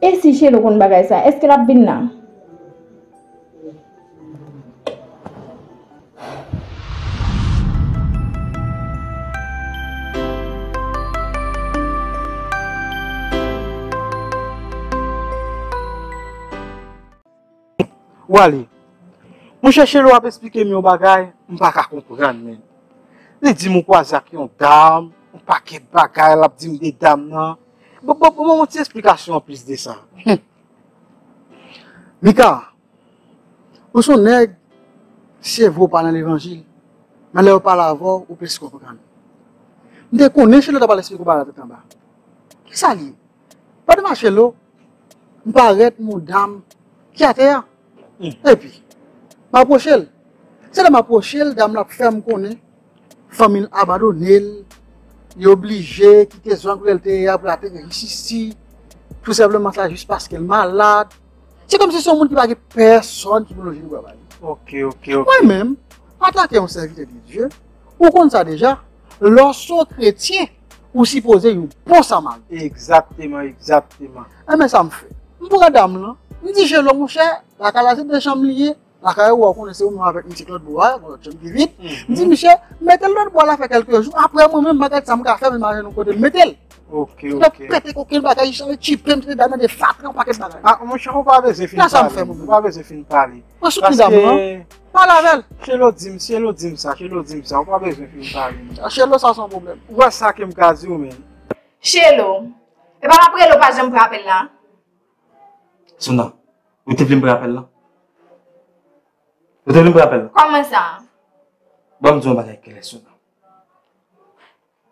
e si Chelo konn bagay sa, èske l ap vin nan? Wale, monchè, Chelo ap esplike m yon bagay, m pa ka konprann, men. Li di m ou kwaze ak yon dam, yon pakèt bagay, l ap di m de dam nan. Bon, bon, bon, bon, ti esplikasyon anplis de sa. Mika, ou se yon nèg, se vre w pa nan levanjil, men lè yo pale avè w, ou plis konprann. M te konnen Chelo ta pral esplike w bagay la tèt anba. Kisa l ye? Pandan m a Chelo, m parèt yon dam ki atè a. Epi, m apwoche l. Se lè m apwoche l, dam la ap fè m konnen fanmi l abandone l, li oblije kite zòn kote l te ye a pou l ateri jis isi, tou senpleman sa jis paske l malad. Se kòmsi se yon moun ki pa gen pèsòn ki pou lonje bra ba li. Ok, ok, ok. Mwen menm, antanke yon sèvitè de Dye, ou konn sa deja, lè w se yon kretyen, ou sipoze yon bon samaryen. Egzakteman, egzakteman. Enben sa m fè. M pran dam lan, m di Chelo, monchè, lakay la se de chanm li ye, lakay ou a, ou konnen se ou menm avèk misye k lòt bò a, gon lòt chanm ki vid. M di misye, mete l lòt bò la fè kèlke jou, apre mwen menm m a gad sa m ka fè, men m a jwenn yon kote m mete l. Ok, ok. Pete kokenn bagay, li chanje tchipe m, tande dam nan de fatra, yon pakèt bagay. Ah, monchè, ou pa bezwen fin pale. Sa m fè mwen menm. Ou pa bezwen fin pale. Mwen soutni dam lan. Pale avè l. Chelo di m, Chelo di m sa, Chelo di m sa, ou pa bezwen fin pale. Chelo, sa se yon pwoblèm. Ou wè sa ke m ka di w, men. Chelo, e pa m ap rele w pa janm pran apèl la? Sona, ou te vle m pran apèl la? Ou te vle m pran apèl la? Kòman sa? Ban m di w yon bagay klè, Sona.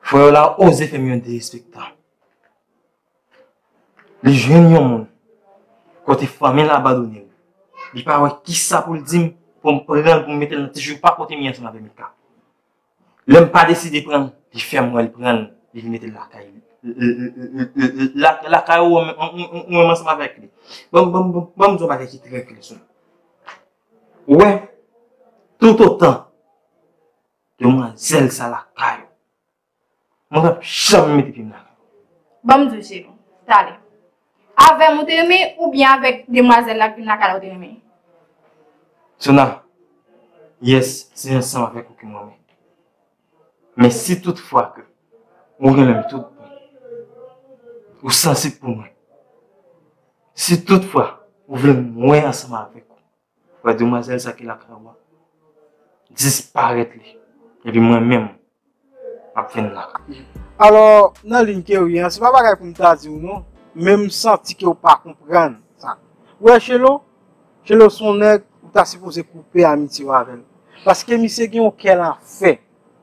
Frè w la oze fè m yon derespektan. Li jwenn yon moun kote fanmi l abandone l. Li pa wè kisa pou l di m pou m pran l pou m mete l nan ti joupa kote m ye ansanm avè Mika. Lè m pa deside pran l, li fè m wè l pran l, li vin mete l lakay li. Lakay ou menm ansanm avèk li. Ban m di yon bagay ki trè klè sou mwen. Ou wè, toutotan demwazèl sa lakay ou, mwen p ap janm mete pye m lakay ou. Ban m di w, Chelo, talè. Avè m ou te renmen oubyen avèk demwazèl la k vin lakay la ou te renmen? Sona, yes, se ansanm avèk ou ke m renmen. Men si toutfwa ke ou renmen m tout bon, ou sansib pou mwen, si toutfwa ou vle m wè ansanm avèk ou, wè demwazèl sa ki lakay ou a, disparèt li. Epi mwen menm, m ap vin lakay ou. Alò, nan liy ke w ye an, se pa bagay pou m ta di w non, men m santi ke w pa konprann sa. Ou wè Chelo? Chelo se yon nèg ou ta sipoze koupe amitye w avè l. Paske misye gen yon kè lanfè.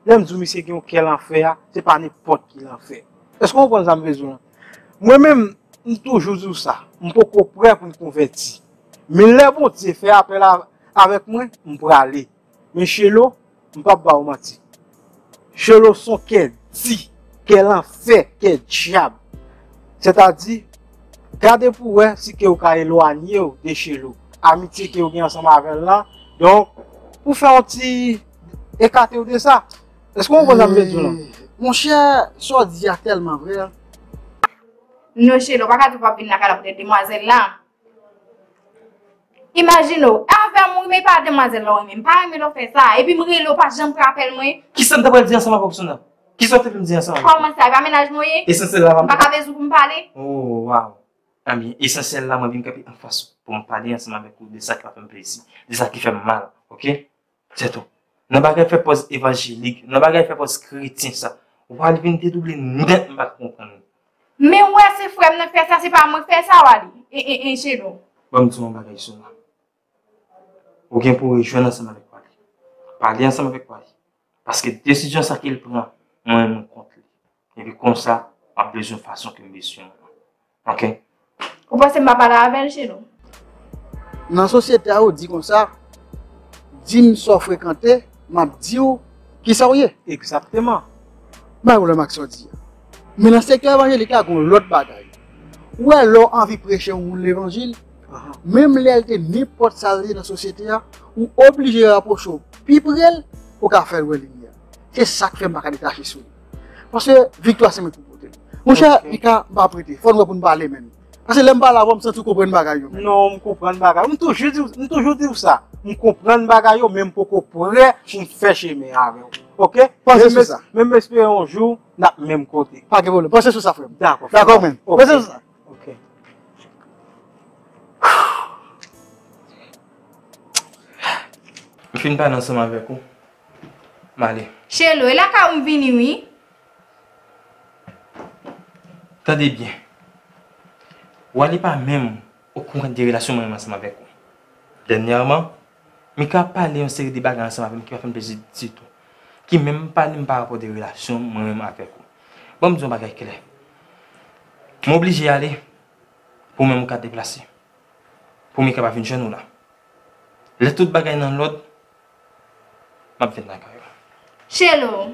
Lè m di w misye gen yon kè lanfè a, se pa nenpòt ki lanfè. Èske w konprann sa m vle di w lan? Mwen menm, m toujou di w sa, m poko prè pou m konvèti. Men lè Bondye fè apèl a, avèk mwen, m prale. Men Chelo, m p ap ba w manti. Chelo se yon kè di, kè lanfè, kè dyab. Sètadi, gade pou w wè si ke w ka elwanye w de Chelo. Amitye ke w gen ansanm avè l lan. Donk, pou fè yon ti ekate w de sa. Èske w konprann sa m vle di w lan? Monchè, sa w di a tèlman vrè. Non, Chelo, w pa ka di w p ap vin lakay la poutèt demwazèl la. Imajine w, avè m ou renmen, e pa demwazèl la w renmen. M pa renmen lè w fè sa. Epi m rele w, w pa janm pran apèl mwen. Kisa m ta pral di ansanm avè w, Sona? Kisa w te vle m di ansanm avè w? Kòman sa? E pa mennaj mwen w ye? Esansèl la, m pa ka bezwen pou m pale? Oh, wow. Ebyen, esansèl la, mwen vin kanpe anfas ou pou m pale ansanm avèk ou de sa ki pa fè m plezi, de sa ki fè m mal, oke? Sètou, nan bagay fè pòz evanjelik, nan bagay fè pòz kretyen sa, w al vin dedouble nèt, m pa ka konprann ou. Men w wè se frè m nan k fè sa, se pa mwen k fè sa, w ale. E, e, e, Chelo. Ban m di w yon bagay, Sona. Ou gen pou w rejwenn ansanm avèk Wally. Pale ansanm avèk Wally. Paske desizyon sa ke l pran, mwen menm mwen kont li. Epi konsa, m ap bezwen fason ke m bezwen w. Oke? Ou panse m pa pale avè l, Chelo? Nan sosyete a, yo di konsa, di m sa w frekante, m ap di w kisa w ye. Egzakteman. M pa gen pwoblèm ak sa w di a. Men nan sektè evanjelik la, gen yon lòt bagay. Ou wè, lè w anvi preche yon moun levanjil, menm lè l te nenpòt sa l ye nan sosyete a, ou oblije rapwoche w pi pre l pou w ka fè l wè limyè. Se sa k fè m pa ka detache sou li. Paske viktwa se mwen ki pote l. Monchè, Mika, m pa prete. Fò n wè pou n pale menm. Paske lè m pale avè w, m santi w konprann bagay yo menm. Non, m konprann bagay yo. M toujou di w, m toujou di w sa. M konprann bagay yo, men m poko prè pou m fè chemen avè w. Oke? Panse sou sa. Men m espere yon jou, n ap menm kote. Pa gen pwoblèm. Panse sou sa, frè m. Dakò, frè m. Dakò, men. Panse sou sa. Oke. M fin pale ansanm avèk ou. M ale. Chelo, e lakay ou m vini, wi. Tande byen. Wally pa menm okouran de relasyon mwen menm ansanm avèk ou. Dènyèman, Mika ap pale yon seri de bagay ansanm avè m ki pa fè m plezi ditou. Ki menm pa li m pa rapò de relasyon mwen menm avèk ou. Ban m di yon bagay klè. M oblije ale pou mwen m ka deplase. Pou Mika pa vin jwenn ou la. Lè tout bagay nan lòd, m ap vin lakay ou. Chelo,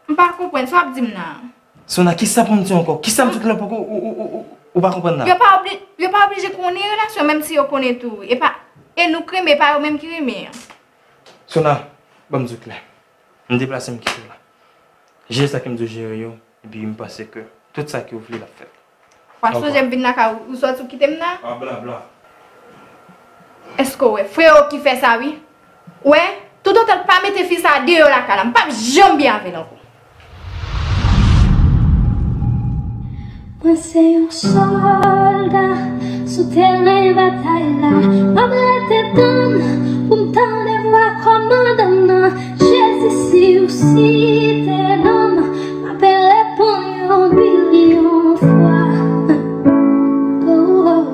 m pa konprann sa w ap di m nan. Sona, kisa pou m di ankò? Kisa m di w la poko ou, ou, ou, ou, ou pa konprann la? Yo pa obli-, yo pa oblije konnen relasyon, menm si yo konnen tou. E pa, e nou k renmen, e pa yo menm ki renmen an. Sona, ban m di w klè. M deplase m kite w la. Jere sa ke m di w jere yo, epi m panse ke tout sa ke w vle l ap fèt. W ap sonje m vin lakay ou, ou sòti ou kite m nan? A bla bla. Èske w wè frè w ki fè sa wi? Ou wè, toutotan l pa mete fi sa deyò lakay la, m p ap janm byen avè l ankò. Mwen se yon sòlda sou teren batay la. M ap rete tann pou m tande vwa kòmandan nan. Jezi, si w site non m, m ap reponn yon bilyon fwa. Oh, oh.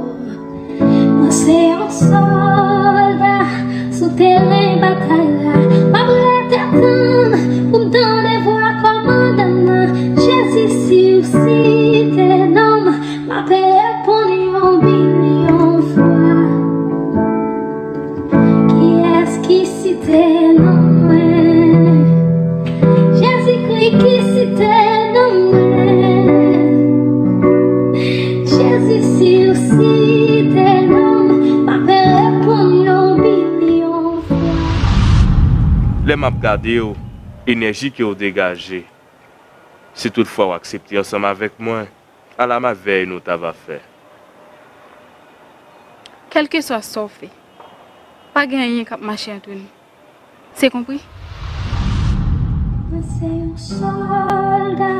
Mwen se yon sòlda sou teren batay la. M ap rete tann pou m tande vwa kòmandan nan. Jezi, si w site non m, m ap reponn yon bilyon fwa. Kiyès ki site non mwen? Jezikri ki site non mwen. Jezi, si w site non m, m ap reponn yon bilyon fwa. Lè m ap gade w, enèji ke w degaje, si toutfwa w aksepte ansanm avèk mwen, ala mavèy nou ta va fè. Kèlkeswa sa w fè, pa gen anyen k ap mache ant nou. Se konpri? Mwen se yon sòlda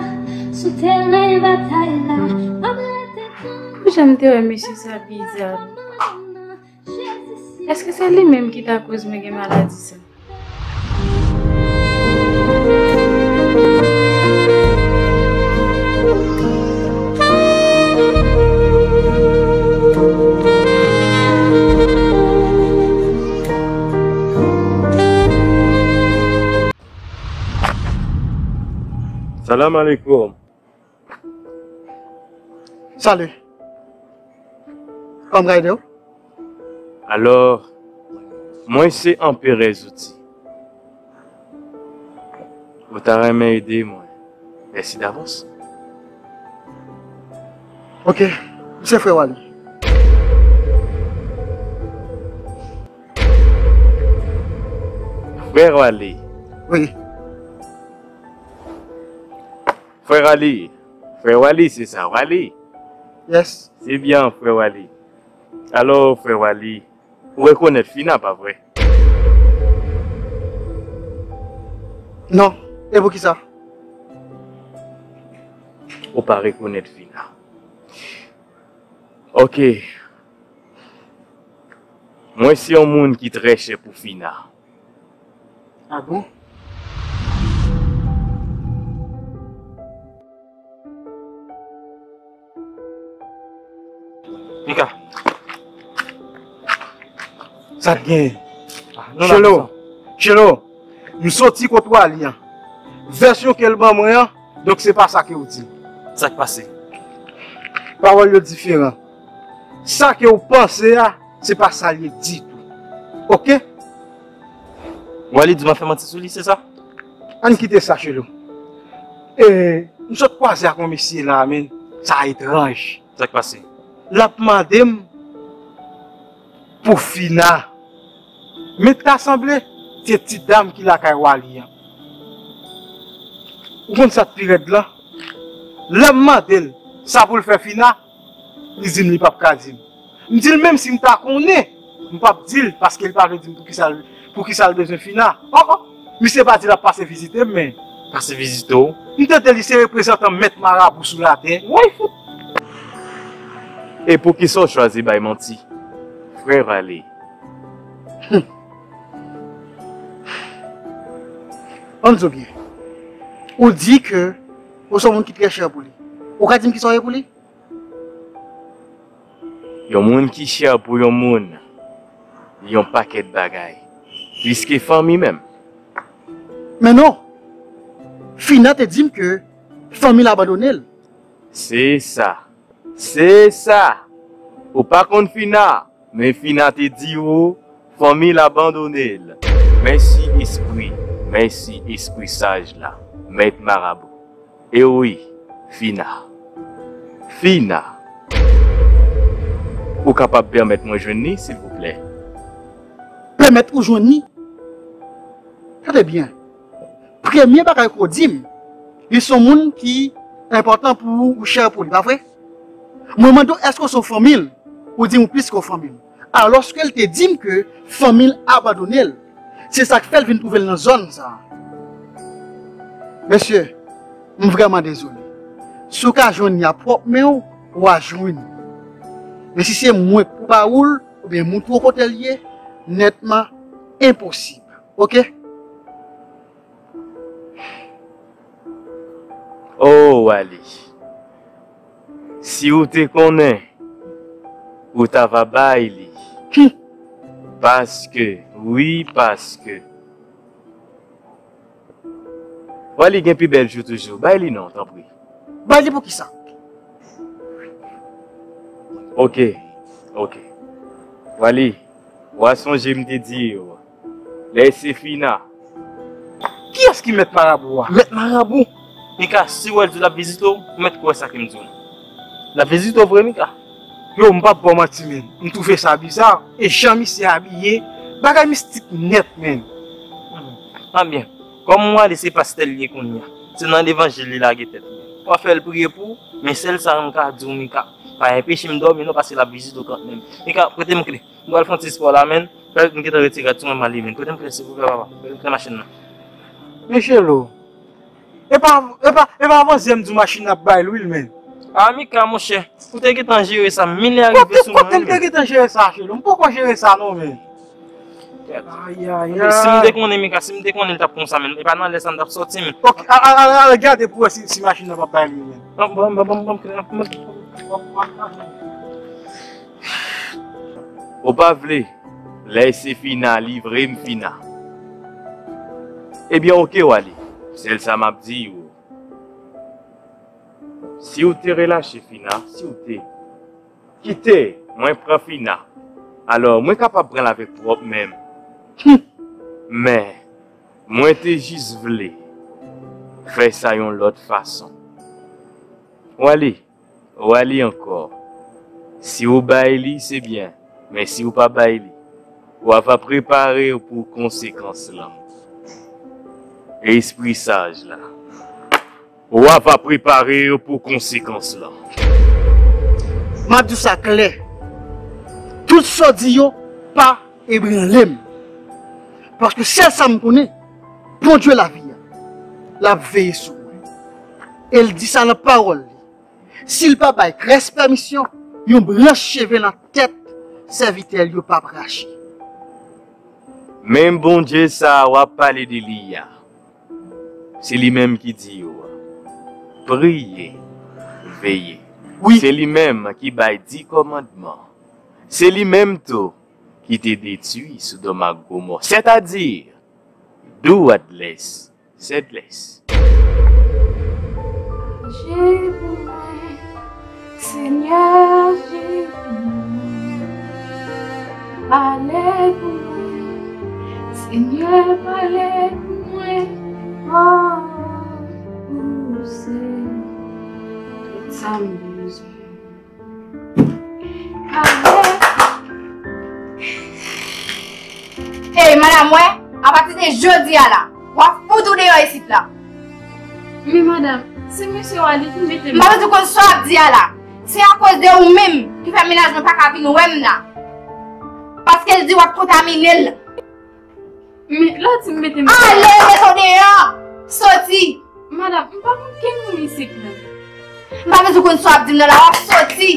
sou teren batay la. M ap rete tann. Poukisa m te wè mesye sa biza? Èske se li menm ki ta koz mwen gen maladi sa? Salam aleykoum. Salut. Kòman m ka ede w? Alò, mwen se Anperè Zouti. Ou ta renmen ede mwen? Mèsi davans. Ok, m se frè Wally. Frè Wally? Wi. Frè Wally. Frè Wally, se sa, Wally? Yes. Se byen, frè Wally. Alò, frè Wally, ou rekonèt Fina, pa vre? Non. E poukisa? Ou pa rekonèt Fina. Ok. Mwen se yon moun ki trè chè pou Fina. Ah bon? Mika. Sa t genyen? Ah, nou la Chelo, konsa. Chelo, m soti kot Wally an. Vèsyon ke l ban mwen an, donk se pa sa ke w di. Sa k pase? Pawòl yo diferan. Sa ke w panse a, se pa sa l ye ditou. Ok? Wally di m ap fè manti sou li, se sa? Ann kite sa, Chelo. E, m sot kwaze ak yon mesye la, men sa etranj. Sa k pase? L ap mande m pou Fina. Men ta sanble se ti dam ki lakay Wally an. Ou konn sa k pi rèd lan? Lè m mande l sa pou l fè Fina, li di m li p ap ka di m. M di l menm si m ta konnen, m p ap di l, paske l pa vle di m poukisa l, poukisa l bezwen Fina. Oh, oh! Misye pa di l ap pase vizite m, men. Pase vizite w? M tande li se reprezantan mèt marabou sou latè. Woy, fout! E poukisa w chwazi bay manti, frè Wally? Hum. Ann di w byen. Ou di ke ou se yon moun ki trè chè pou li. Ou ka di m kisa w ye pou li? Yon moun ki chè pou yon moun, yon pakèt bagay. Plis ke fanmi menm. Men non! Fina te di m ke fanmi l abandone l. Se sa. Se sa. Ou pa konn Fina, men Fina te di w fanmi l abandone l. Mèsi espri, mèsi espri saj la, mèt marabou. E wi, Fina. Fina. Ou kapab pèmèt mwen jwenn li, silvouplè? Pèmèt ou jwenn li? Tande byen. Premye bagay ke w di m, li se yon moun ki enpòtan pou ou, ou chè pou li, pa vre? Mwen mande w, èske w se yon fanmi l? Ou di m ou plis ke yon fanmi l. Alòske l te di m ke fanmi l abandone l. Se sa k fè l vin twouve l nan zòn sa a. Mesye, m vrèman dezole. Si w ka jwenn li a pwòp men w, w a jwenn li. Men si se mwen k pou ba ou l, oubyen moutre w kote l ye, nètman enposib. Oke? Oh, Wally. Si w te konnen, ou ta va bay li. Hum. Paske, wi, paske. Wally gen pi bèl jou toujou. Bay li non, tanpri. Bay li pou kisa? Oke, oke. Wally, w a sonje m te di w, lè se Fina. Kiyès ki mèt marabou a? Mèt marabou? Mika, si w wè l di w l ap vizite w, ou mèt kwè sa ke m di w. L ap vizite w vre, Mika? Yo, m p ap ba w manti, menn. M twouve sa biza. E jan misye abiye, bagay mistik nèt, menn. Hmm. Anbyen, kòm Wally se pastè l ye kounye a, se nan levanjil li lage tèt li. W a fè l priye pou ou, men sèl sa m ka di w, Mika, pa enpeche m dòmi non, paske l ap vizite w kanmenm. Mika, prete m kle. M pral fè yon ti spò la, menn. Fè m gentan retire rad sou mwen, m ale, menn. Prete m kle, silvouplè, papa. Prete m kle machin nan. Michelo, e pa, e pa, e pa avan yè m di w machin nan ap bay lwil, menn. A, Mika, monchè, ou te gentan jere sa, milè a rive sou mwen, kote m te gentan jere sa, Chelo? M poko jere sa, non, menn. Ay, ay, ay. Si m te konnen, Mika, si m te konnen, l t ap konsa, menn. E pa nan lè sa m t ap sòti, menn. Ok, al, al, al, al gade pou wè si, si machin nan p ap bay lwil, menn. Bon, bon, bon, bon, bon, bon, bon. Ou pa vle, lè se Fina, livre m Fina. Ebyen, oke, Wally. Sèl sa m ap di w. Si w te relache Fina, si w te kite mwen pran Fina, alò, mwen kapab pran l avèk pwòp men m. Hum. Men, mwen te jis vle fè sa yon lòt fason. Wally, Wally ankò. Si w bay li, se byen. Men si w pa bay li, w ava prepare w pou konsekans lan. Espri saj la. W ava prepare w pou konsekans lan. M ap di w sa klè. Tout sa w di yo pa ebranle m. Paske sèl sa m konnen, Bondye lavi a, l ap veye sou mwen. E l di sa nan pawòl li. Si l pa bay Krès pèmisyon, yon branch cheve nan tèt sèvitè l yo p ap rache. Menm Bondye sa a w ap pale de li a, se li menm ki di w, priye, veye. Wi. Se li menm ki bay di kòmandman. Se li menm tou ki te detwi Sodòm ak Gomò, sètadi, do adlès, sèdlès. Aji pou mwen, Senyè, aji pou mwen. Pale pou mwen, Senyè, pale pou mwen. Oh, ou se tout sa m bezwen. Ey, madanm, wè, apati de jodi a la, w ap fout ou deyò isit la. Men madanm, se mesye Wally ki mete m. M pa bezwen konn sa w ap di a la. Se akoz de ou menm ki fè mennaj mwen pa ka vin wè m la. Paske l di w ap kontamine l. Men, lè w di m mete m. Ale, mete w deyò! Soti! Madanm, m pa konn kenbe w isit la. M pa bezwen konn sa w ap di m nan la, w ap soti!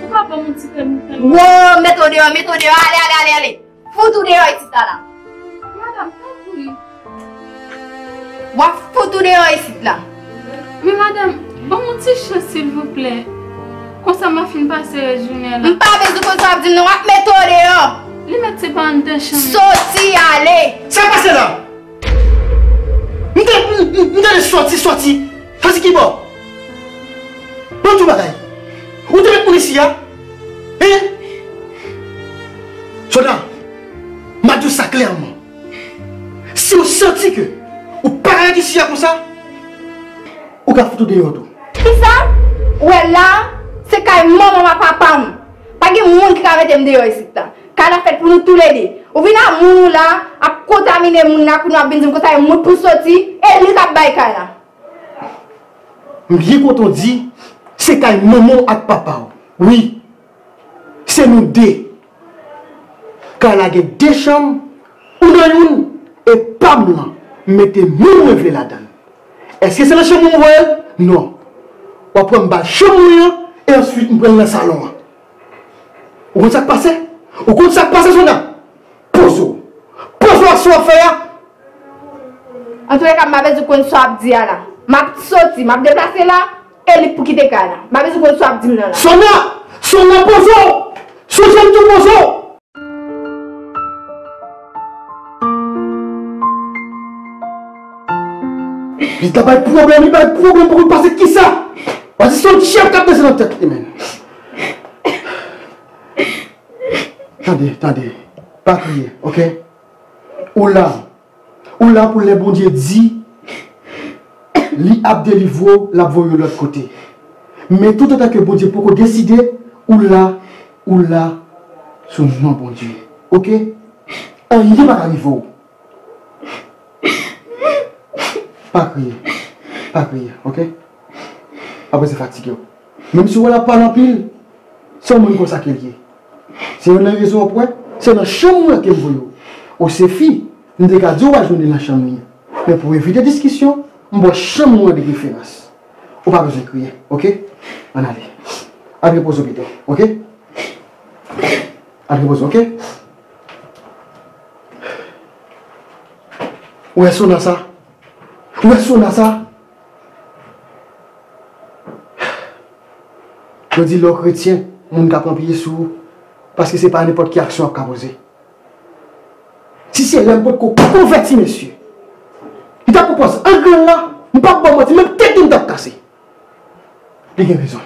Ou pa ban m yon ti tèm tan. Wo, mete w deyò, mete w deyò, ale, ale, ale, ale! Fout ou deyò isit la, la! Madanm, tanpri. W ap fout ou deyò isit la! Men madanm, ban m yon ti chans, silvouplè. Konsa m ap fin pase rès jounen an la. M pa bezwen konn sa w ap di m non, w ap mete w deyò. Li mèt se pa anndan chanm. Soti ale. Sa k pase la? M te, m, m, m tande soti, soti. Soti ki bò? Ban m di w bagay. Ou te met moun isi a? Hein? Sona, m ap di w sa klèman. Si w santi ke ou pa ka ret isi a konsa, ou ka fout ou deyò tou. Kisa? Ou wè la, se kay manman m ak papa m. Pa gen moun ki ka mete m deyò isit la. Kay la fèt pou nou toulede. Ou vin ak moun ou la, ap kontamine moun la, kounye a w ap vin di m konsa, e moun pou soti, e li k ap bay kay la. M byen kontan w di, se kay manman w ak papa w. Wi. Se nou de. Kay la gen de chanm, ou nan youn, e pa m lan, m mete moun mwen vle ladan l. Èske se nan chanm ou m voye l? Non. W ap pran m ba chanm mwen an, e answit m pran l nan salon an. Ou konn sa k pase? Ou konn sa k pase, Sona? Poze w. Poze w ak sa w ap fè a. Antouleka, m pa bezwen konn sa w ap di a la. M ap soti, m ap deplase la, e li pou kite kay la. M pa bezwen konn sa w ap di m nan la. Sona! Sona, poze w! Sonje m tou poze w! Pitit la bay pwoblèm, li bay pwoblèm, poko pase kisa? W a di se yon dyab k ap danse nan tèt li, menm. Tande, tande. Pa kriye, oke? Ou la. Ou la pou lè Bondye di li ap delivre w, l ap voye w lòt kote. Men toutotan ke Bondye poko deside, ou la, ou la sou non Bondye. Oke? Anyen pa ka rive w. Pa kriye. Pa kriye, oke? Pa bezwen fatige w. Menm si w wè l ap pale anpil, se yon moun konsa ke l ye. Se youn nan rezon w ap wè, se nan chanm ou an ke m voye w. Ou se fi, m te ka di w w a jwenn li nan chanm li an. Men pou evite diskisyon, m ba w chanm ou an de preferans. Ou pa bezwen kriye, oke? Ann ale. Al repoze w pito, oke? Al repoze w, oke? Ou wè Sona sa? Ou wè Sona sa? Yo di lè w kretyen, moun ka pran pye sou ou, paske se pa nenpòt ki aksyon w ap ka poze. Si se lè m potko konvèti, mesye, li t ap pran pòz an grenn la, m p ap ba w manti, menm tèt li m t ap kase. Li gen rezon.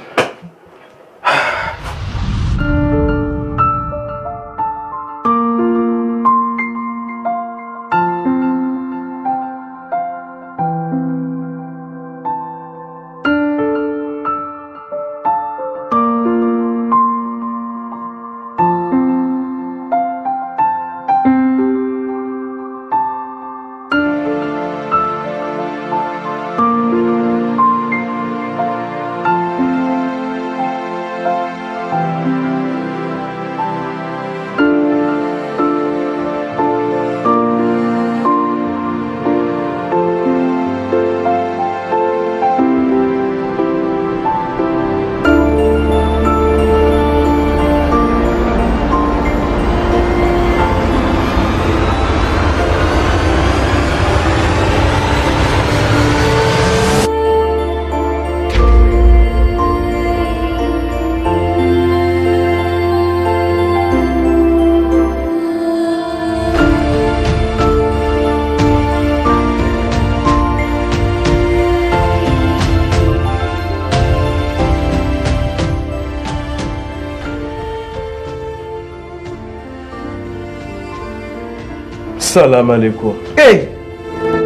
Salam alekoum. Ey!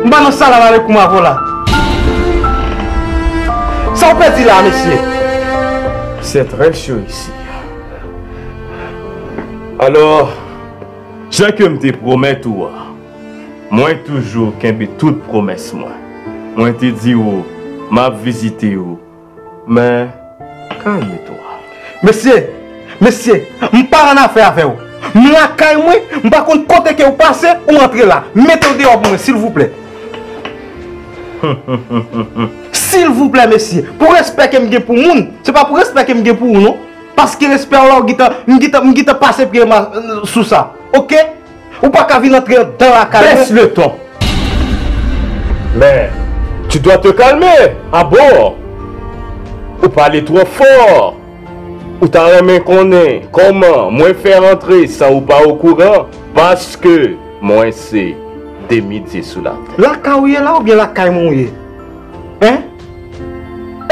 M pa nan salam alekoum avè w la. Sa w pèdi la, mesye? C'est très chaud ici. Alò, jan ke m te pwomèt ou a, mwen toujou kenbe tout pwomès mwen. Mwen te di w m ap vizite w, men kalme twa. Mesye, mesye, m pa annafè avè w. M lakay mwen, m pa konn kote ke w pase, ou antre la. Mete w deyò pou mwen, silvouplè. Silvouplè, mesye, pou respè ke m gen pou moun, se pa pou respè ke m gen pou ou, non. Paske respè w la, w gentan, m gentan, m gentan pase pye m a, sou sa. Oke? Ou pa ka vin antre anndan lakay mwen. Baisse le ton. Mais tu dois te calmer. Ah bon? Ou pale twò fò. Ou ta renmen konnen kòman mwen fè rantre san ou pa okouran? Paske mwen se demi dye sou latè. Lakay ou ye la oubyen lakay mwen ou ye? Hein?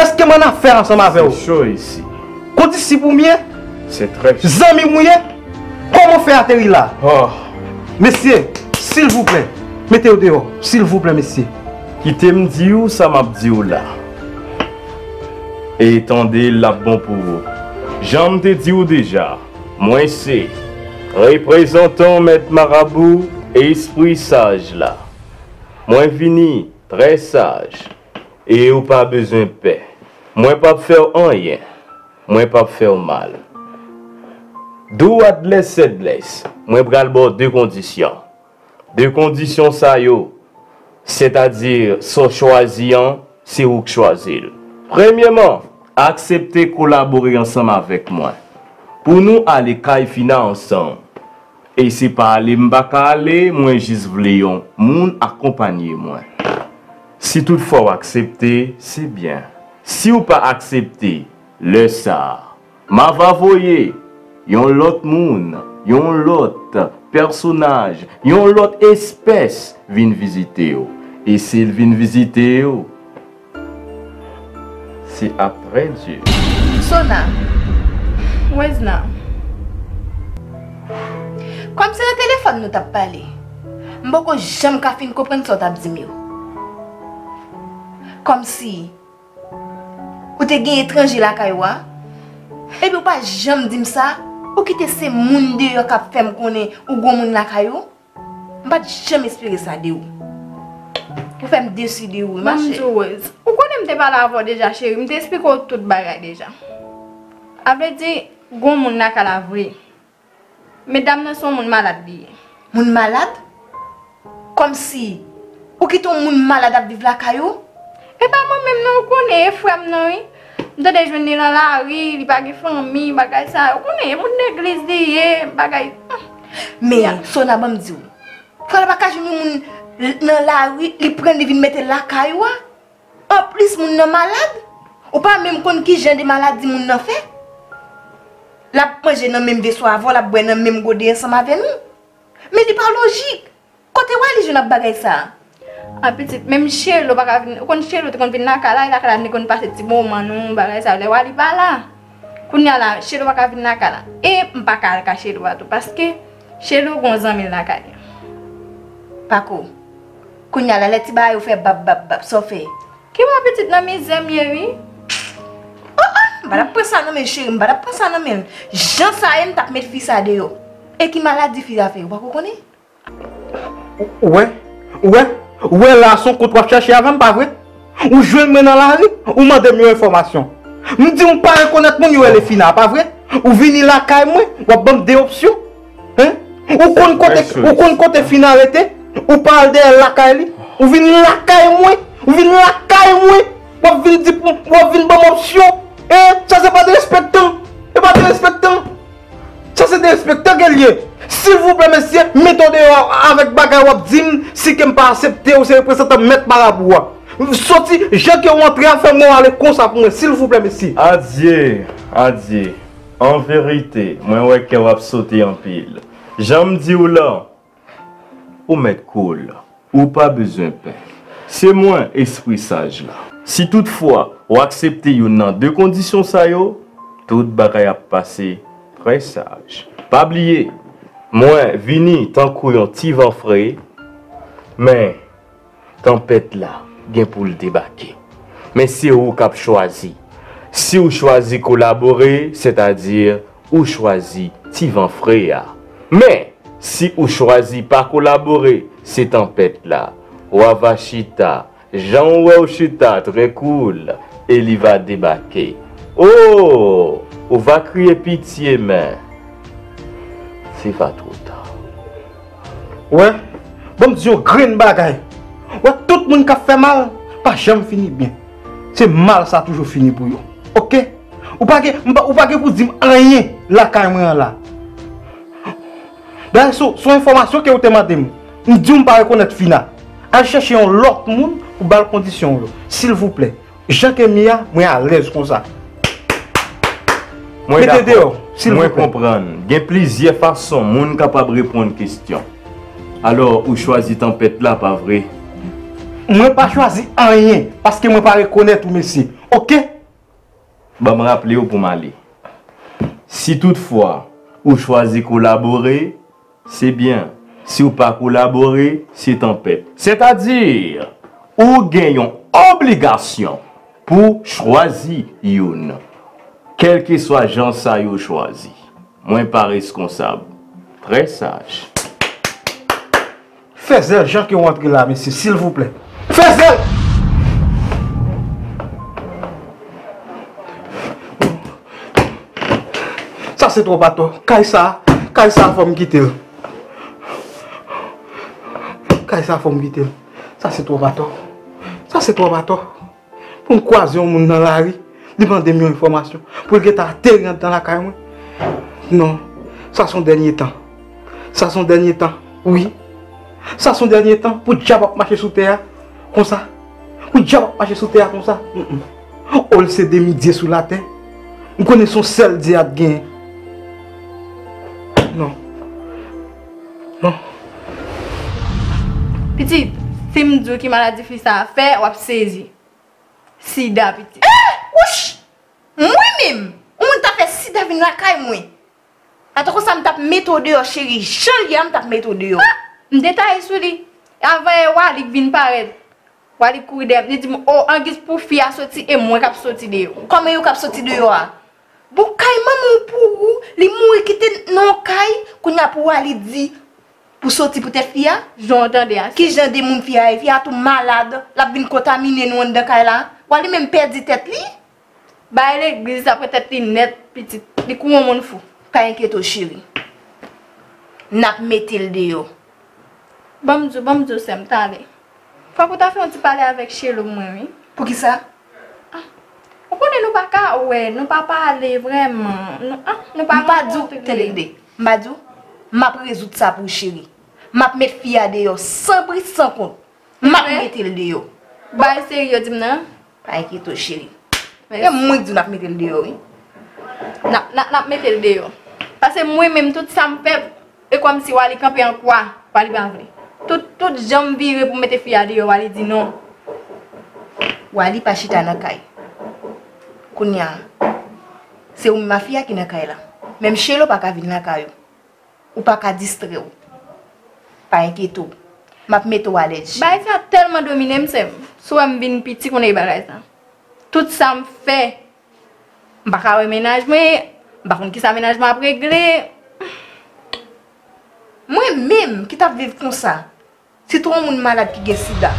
Èske m annafè ansanm avè w? Se cho isi. Kondisip ou m ye? Se trè cho. Zanmi m ou ye? Kòman w fè ateri la? Oh. Mesye, silvouplè, mete yo deyò. Silvouplè, mesye. Kite m di w sa m ap di w la. E tande l, l ap bon pou ou. Jan m te di w deja, mwen se reprezantan mèt marabou, espri saj la. Mwen vini trè saj, e ou pa bezwen pè. Mwen p ap fè w anyen. Mwen p ap fè w mal. Do what less said less. Mwen pral ba w de kondisyon. De kondisyon sa yo, sètadi sa w chwazi an, se ou k chwazi l. Premyèman, aksepte kolabore ansanm avèk mwen pou nou ale kay Fina ansanm. E se pa ale m pa ka ale, mwen jis vle yon moun akonpanye mwen. Si toutfwa w aksepte, se byen. Si w pa aksepte, lè sa a, m ava voye yon lòt moun, yon lòt pèsonaj, yon lòt espès vin vizite w. E si l vin vizite w, se apre Dye. Sona. Wezna. Kòmsi nan telefòn nou t ap pale. M poko janm ka fin konprann sa w t ap di m yo. Kòmsi ou te gen etranje lakay ou a, epi ou pa janm di m sa, ou kite se moun deyò k ap fè m konnen ou gon moun lakay ou. M pa t janm espere sa de ou. Ou fè m desi de ou, wi, machè. Ban m di w, Rose. Ou konnen m te pale avè w deja, cheri. M te esplike w tout bagay deja. A vle di, gon moun lakay la vre. Medam nan se yon moun malad li ye. Moun malad? Kòmsi ou kite yon moun malad ap viv lakay ou? E pa mwen menm non, ou konnen e frè m nan wi. M tande jwenn li nan lari, li pa gen fanmi, bagay sa. Ou konnen e moun legliz li ye, bagay. Men, Sona, ban m di w. Frè la pa ka jwenn yon moun l-, nan lari, li pran li vin mete l lakay ou a. Anplis, moun nan malad. Ou pa menm konn ki jan de maladi moun nan fè. L ap manje nan menm veso avè w, l ap bwè nan menm gode ansanm avè nou. Men li pa lojik. Kote w ale jwenn ap bagay sa a? A pitit, menm Chelo pa ka vin. Ou konn Chelo te konn vin lakay la, e lakay la nou te konn pase ti moman nou, bagay sa yo. Lè w a li pa la. Kounye a la, Chelo pa ka vin lakay la. E m pa ka al kay Chelo a tou, paske Chelo gon zanmi l lakay li. Pako. Kounye a la, lè ti bagay yo fè bap, bap, bap, sa w fè? Ki bò pitit nan mizè m ye wi. Oh, oh, m pa t ap pran sa nan men l, cheri, m pa t ap pran sa nan men l. Jan sa ye, m t ap met fi sa deyò. E ki maladi fi sa fè, ou pako konnen? Ou wè, ou wè, ou wè la se yon kont w ap chache avè m, pa vre? Ou jwenn mwen nan lari, ou mande m yon enfòmasyon. M di w m pa rekonèt moun yo rele Fina, pa vre? Ou vini lakay mwen, w ap ban m de opsyon. Hein? Ou konn kote, ou konn kote Fina rete? Ou pa al dèyè lakay li? Ou vin lakay mwen? Ou vin lakay mwen? W ap vin di pou, w ap vin ban m opsyon? Hein? Sa se pa derespektan? E pa derespektan? Sa se derespektan ke l ye. Silvouplè, mesye, mete w deyò avèk bagay w ap di m, si ke m pa aksepte w se reprezantan mèt marabou a. Soti, jan ke w antre a, fè m wè w ale konsa pou mwen, silvouplè, mesye. Adye, adye. An verite, mwen wè kè w ap sote anpil. Jan m di w lan, ou mèt koul. Ou pa bezwen pè. Se mwen, espri saj la. Si toutfwa w aksepte youn nan de kondisyon sa yo, tout bagay ap pase trè saj. Pa bliye, mwen vini tankou yon ti van fre, men tanpèt la gen pou l debake. Men se ou k ap chwazi. Si w chwazi kolabore, sètadi ou chwazi ti van fre a. Men, si ou chwazi pa kolabore, se tanpèt la. W a va chita, jan w wè w chita, trè koul, e li va debake. O! Ou va kriye pitye, men se va twò ta. Wè, ban m di yon grenn bagay. Wè, tout moun k ap fè mal, pa janm fini byen. Se mal sa toujou fini pou yo. Oke? Ou pa gen, m pa, ou pa gen pou di m anyen lakay mwen an la. Dayè, se, se yon enfòmasyon ke ou te mande m. M di w m pa rekonèt Fina. Al chèche yon lòt moun pou ba l kondisyon w yo. Silvouplè. Jan ke m ye a, mwen alèz konsa. Mwen dakò. Mete deyò, silvouplè. Mwen konprann. Gen plizyè fason moun kapab reponn kesyon. Alò, ou chwazi tanpèt la, pa vre? Mwen pa chwazi anyen, paske mwen pa rekonèt ou, mesye. Oke? Ban m raple w pou m ale. Si toutfwa ou chwazi kolabore, se byen. Si w pa kolabore, se tanpèt. Sètadi, ou gen yon obligasyon pou chwazi youn, kèlkeswa jan sa yo chwazi. Mwen pa reskonsab. Trè saj. Fè zèl jan ke w antre la, mesye, silvouplè. Fè zèl! Sa se twòp atò. Kay sa, kay sa fò m kite l. Kay sa fò m kite l. Sa se twòp atò. Sa se twòp atò. Pou m kwaze yon moun nan lari, li mande m yon enfòmasyon, pou l gentan ateri anndan lakay mwen. Non, sa se yon dènye tan. Sa se yon dènye tan, wi. Sa se yon dènye tan pou dyab ap mache sou tè a konsa. Pou dyab ap mache sou tè a konsa. Mm, mm. Ol se demi dye sou latè. M konnen se yon sèl dye a t genyen. Non. Non. Pitit, si m di w ki maladi fi sa a fè, w ap sezi. Sida, pitit. Eh! Wouch! Mwen menm, yon moun ta fè sida vin lakay mwen. Atò konsa m t ap mete w deyò, cheri. Jan l ye a, m t ap mete w deyò. Ah! M detaye sou li. Avan yè, Walik vin parèt. Walik kouri dèyè m. Li di m, "O, angiz pou fi a soti, e mwen k ap soti deyò." Kòman yo k ap soti deyò a? Bon, kay manman w pou ou, li mouri kite nan yon kay, kounye a pou Walik di, pou soti poutèt fi a? Jan w tande a. Ki jan de moun fi a ye? Fi a tou malad, l ap vin kontamine nou anndan kay la. Wali menm pèdi tèt li. Bay legliz sa pran tèt li nèt, pitit. Li kou yon moun fou. Pa enkyete w, cheri. N ap mete l deyò. Ban m di w, ban m di w, sè m, talè. Fòk ou ta fè yon ti pale avèk Chelo mwen, wi. Poukisa? Ah, ou konnen nou pa ka wè, nou pa pale vrèman. Nou, ah, nou pa rankontre. M pa di w, tande, tande. M pa di w, m ap rezoud sa pou ou, cheri. M ap met fi a deyò san pri, san kont. M ap mete l deyò. Bay serye, di m nan. Pa enkyete w, cheri. Mèsi. E mwen k di w n ap mete l deyò, wi. N ap, n ap, n ap mete l deyò. Paske mwen menm, tout sa m fè, e kòmsi Wali kanpe an kwa, Wali pa vle. Tout, tout jan m vire pou m mete fi a deyò, Wali di non. Wali pa chita nan kay. Kounye a, se ou menm ak fi a ki nan kay la. Menm Chelo pa ka vin lakay ou. Ou pa ka distrè w. Pa enkyete w. M ap mete w alèz. Bagay sa tèlman domine m, sè m. Si w wè m vin piti, konnen e bagay sa. Tout sa m fè, m pa ka wè mennaj mwen, m pa konn kisa mennaj mwen ap regle. Mwen menm ki t ap viv konsa, se twò moun malad ki gen sida.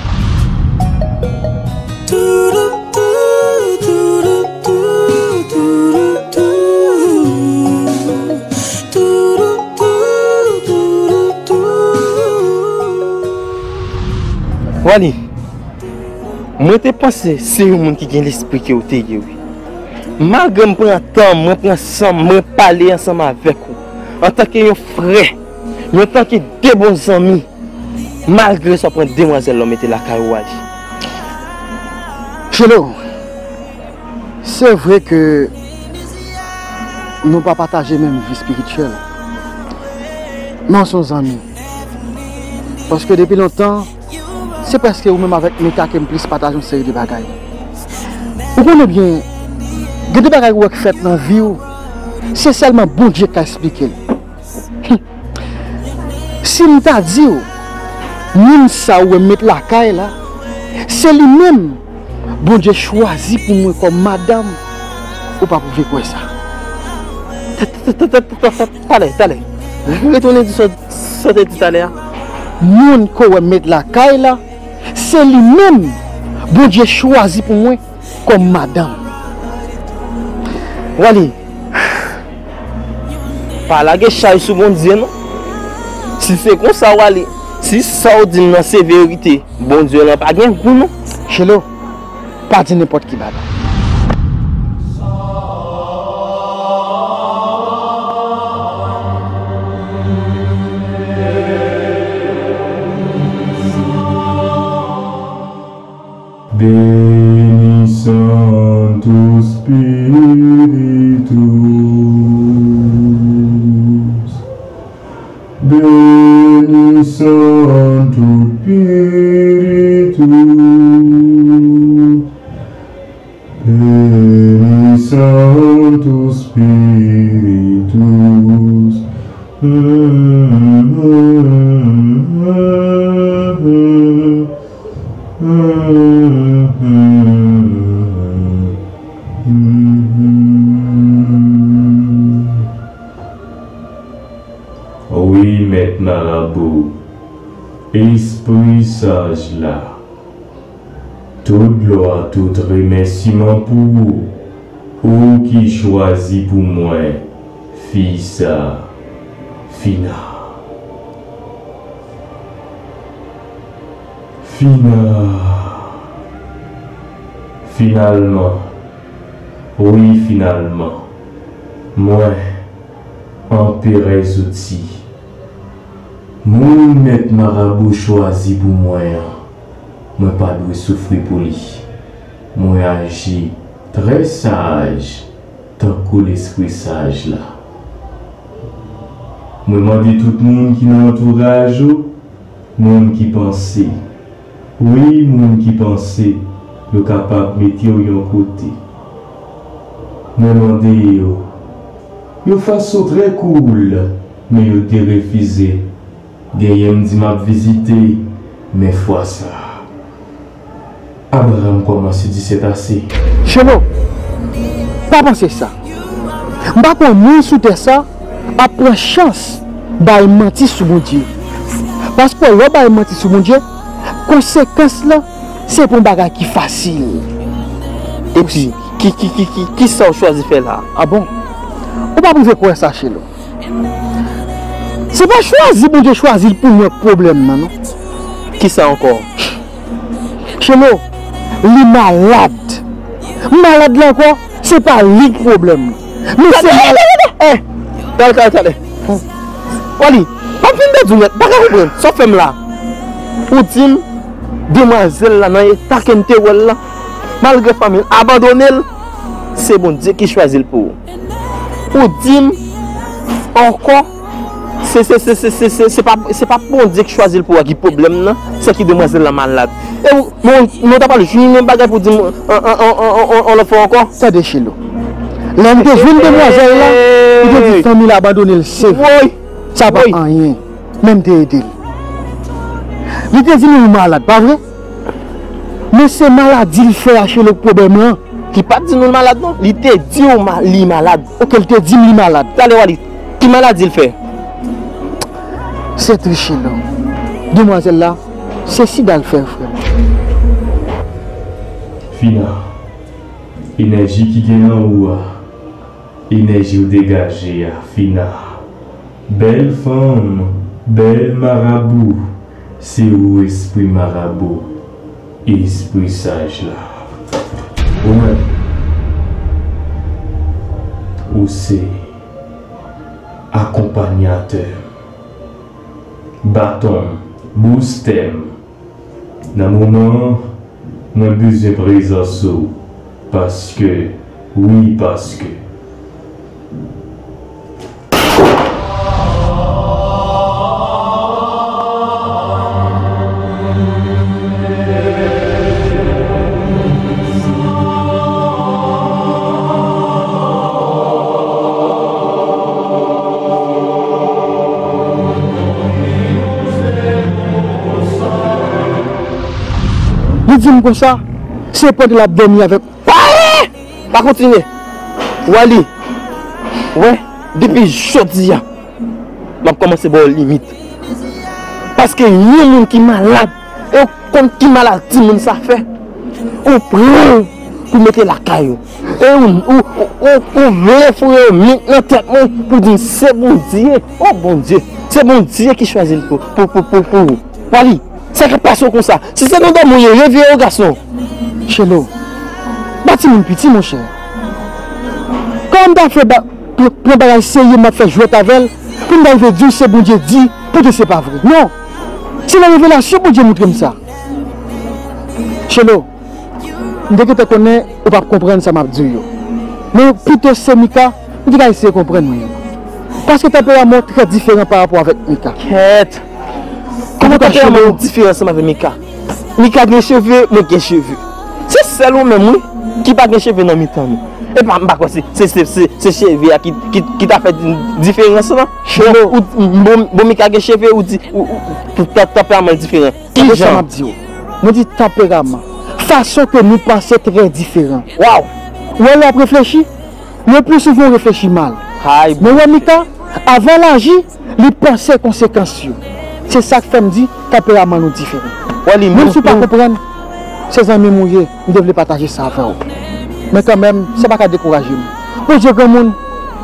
Wali, mwen te panse se yon moun ki gen lespri ke w te ye, wi. Malgre m pran tan m, mwen pran san m, mwen pale ansanm avèk ou, antanke yon frè, antanke de bon zanmi, malgre sa w pran demwazèl la w mete lakay ou, Wali. Chelo, se vre ke nou pa pataje menm vi espirityèl, men w se yon zanmi. Paske depi lontan, se prèske ou menm avèk Mika ke m plis pataje yon seri de bagay. Ou konnen byen, gen de bagay ou wè k fèt nan vi w, se sèlman Bondye k ka esplike l. Si m ta di w, moun sa ou wè m met lakay la, se li menm Bondye chwazi pou mwen kòm madanm, ou p ap vle kwè sa. Talè, talè. Retounen di sa, sa w te di talè a. Moun ke w wè m met lakay la, se li menm Bondye chwazi pou mwen kòm madanm. Wali, pa lage chay sou Bondye non. Si se konsa, Wali, si sa w di m nan se verite, Bondye lan pa gen gou non. Chelo, pa di nenpòt ki bagay. Beni Santo Espíritu. Veni Sanctus Spiritus. Wi, Mèt Marabou, Espri Saj la, tout glwa, tout remèsiman pou ou, ou ki chwazi pou mwen fi sa, Fina. Fina. Finalman, wi, finalman, mwen, Anperè Zouti, moun Mèt Marabou chwazi pou mwen an, mwen pa dwe soufri pou li. Mwen aji trè saj, tankou Lespri Saj la. Mwen mande tout moun ki nan antouraj ou, moun ki panse, wi, moun ki panse yo kapab mete w yon kote. Mwen mande yo, yon fason trè koul, men yo te refize. Genyen m di m ap vizite, men fwa sa a, Abraram kòmanse di sètase. Chelo, pa panse sa. M pa kwè moun sou tè sa ap pran chans bay manti sou Bondye. Paske lè w bay manti sou Bondye, konsekans lan se pou yon bagay ki fasil. Epi, ki, ki, ki, ki, ki sa w chwazi fè la a? A bon? Ou pa pou vle kwè sa, Chelo. Se pa chwazi Bondye chwazi l pou mwen k pwoblèm nan, non. Ki sa ankò? Chelo, li malad. Malad la ankò, se pa li k pwoblèm. Men se mal- Tande, tande, tande, tande. Eh, tande, tande, tande. Wally, m ap fin pèdi w nèt. M pa ka konprann sa w fè m la. Ou di m, demwazèl la nan eta ke m te wè l la, malgre fanmi l abandone l, se Bondye ki chwazi l pou ou. Ou di m ankò, se, se, se pa, se pa Bondye ki chwazi l pou ou a ki pwoblèm nan, se ki demwazèl la malad. E ou, men, men w ta pral jwenn yon bagay pou di m, an, an, an, an, an, an lòt fwa ankò? Tande, Chelo. Lè m te jwenn demwazèl la, li te di fanmi l abandone l, se vre. Woy! Sa pa anyen. Men m te ede l. Li te di nou l malad, pa vre? Men se maladi l fè a, Chelo, k pwoblèm lan. Li pa t di nou l malad, non. Li te di w ma-, li malad. Oke, l te di m li malad. Talè, Wally, ki maladi l fè? Se tris, Chelo. Demwazèl la, se sida l fè, frè m. Fina, enèji ki gen nan ou a, enèji w degaje a, Fina. Bèl fanm, bèl marabou, se ou espri marabou, espri saj la. Ou menm, ou se akonpanyatè m, baton m, boustè m. Nan moman an, mwen bezwen prezans ou, paske, wi, paske. Li di m konsa, se pandan l ap dòmi avèk. Pale! Pa kontinye. Wally, wè, depi jodi a, m ap kòmanse ba w limit. Paske yon moun ki malad, e w konn ki maladi moun sa fè, ou pran l pou mete lakay ou. E ou, ou, ou, ou, ou vle foure mik nan tèt mwen pou di m se Bondye. O Bondye, se Bondye ki chwazi l pou, pou, pou, pou, pou ou. Wally, sa k ap pase w konsa? Si se nan dòmi w ye, reveye w, gason. Chelo, pa timoun piti, monchè. Kòman m ta fè ba-, pran, pran bagay serye, m ap fè jwèt avè l, pou m ta rive di w se Bondye di, poutan se pa vre. Non. Se nan revelasyon Bondye montre m sa. Chelo, m te gentan konnen ou p ap konprann sa m ap di w yo. Men pito se Mika, m te ka eseye konprann mwen yo. Paske tanperaman w trè diferan pa rapò avèk Mika. Kèt! Kòman tanperaman nou diferan ansanm avèk Mika? Mika gen cheve, mwen gen cheve. Se sèl ou menm, wi. ki pa gen cheve nan mitan nou. E pa, m pa kwè se, se, se, se, se cheve a ki, ki, ki ta fè di-, diferans lan. Bon, ou, bon, bon, Mika gen cheve, ou di, ou, ou, pou ta, tanperaman l diferan. Ki jan? Sa m ap di w. Mwen di tanperaman. Fason ke nou panse trè diferan. Waw! Ou wè lè w ap reflechi, le pli souvan w reflechi mal. Ay, men w wè Mika, avan l aji, li panse konsekans yo. Se sa k fè m di tanperaman nou diferan. Menm si w pa konprann, se zanmi m ou ye, m te vle pataje sa avè w. Men kanmenm, sa pa ka dekouraje m. Bondye granmoun,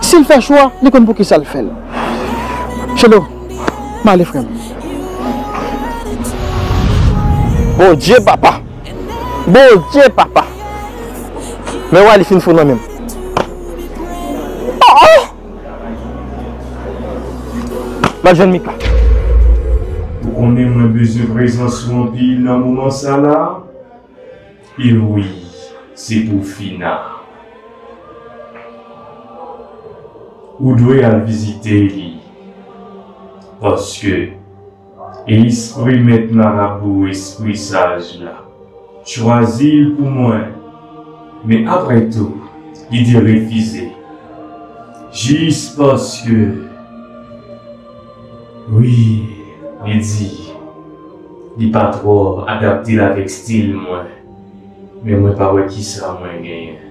si l fè chwa, li konn poukisa l fè l. Chelo, m ale, frè m. Bondye papa! Bondye papa! Men wè li fin fou nan men m. Oh, oh! M al jwenn Mika. Ou konnen mwen bezwen prezans ou anpil nan moman sa la. E wi, se pou Fina. Ou dwe al vizite li. Paske espri mèt marabou, espri saj la, chwazi l pou mwen. Men apre tou, li te refize. Jis paske, wi, li di, li pa twò adapte l avèk stil mwen. Men mwen pa wè kisa mwen genyen.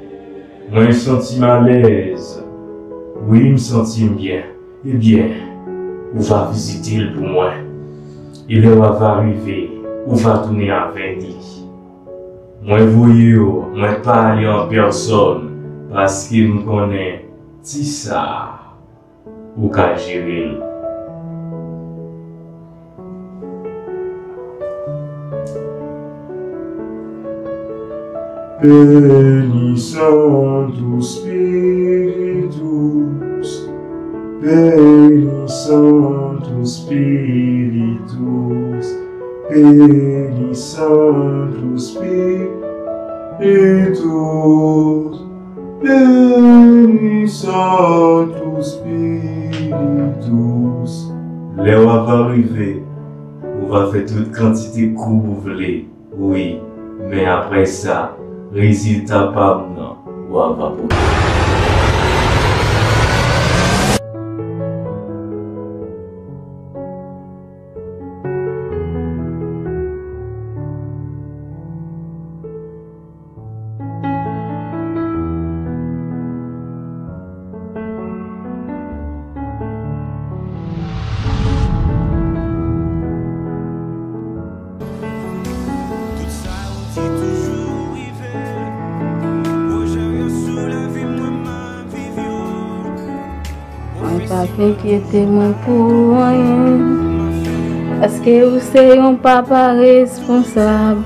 Mwen santi m alèz. Wi, m santi m byen. Ebyen, ou va vizite l pou mwen. E lè w ava rive, ou va tounen avè li. Mwen voye w, mwen pa ale an pèsòn, paske m konnen ti sa a, ou ka jere l. Veni Santo Spiritus, veni Santo Spiritus, veni Santo Spiritus. Veni Santo Spiritus. Lè w ava rive, ou va fè tout kantite kou ou vle, wi, men apre sa, rezilta pa m nan, ou ava pote. Mwen p ap enkyete mwen pou anyen, paske ou se yon papa responsab.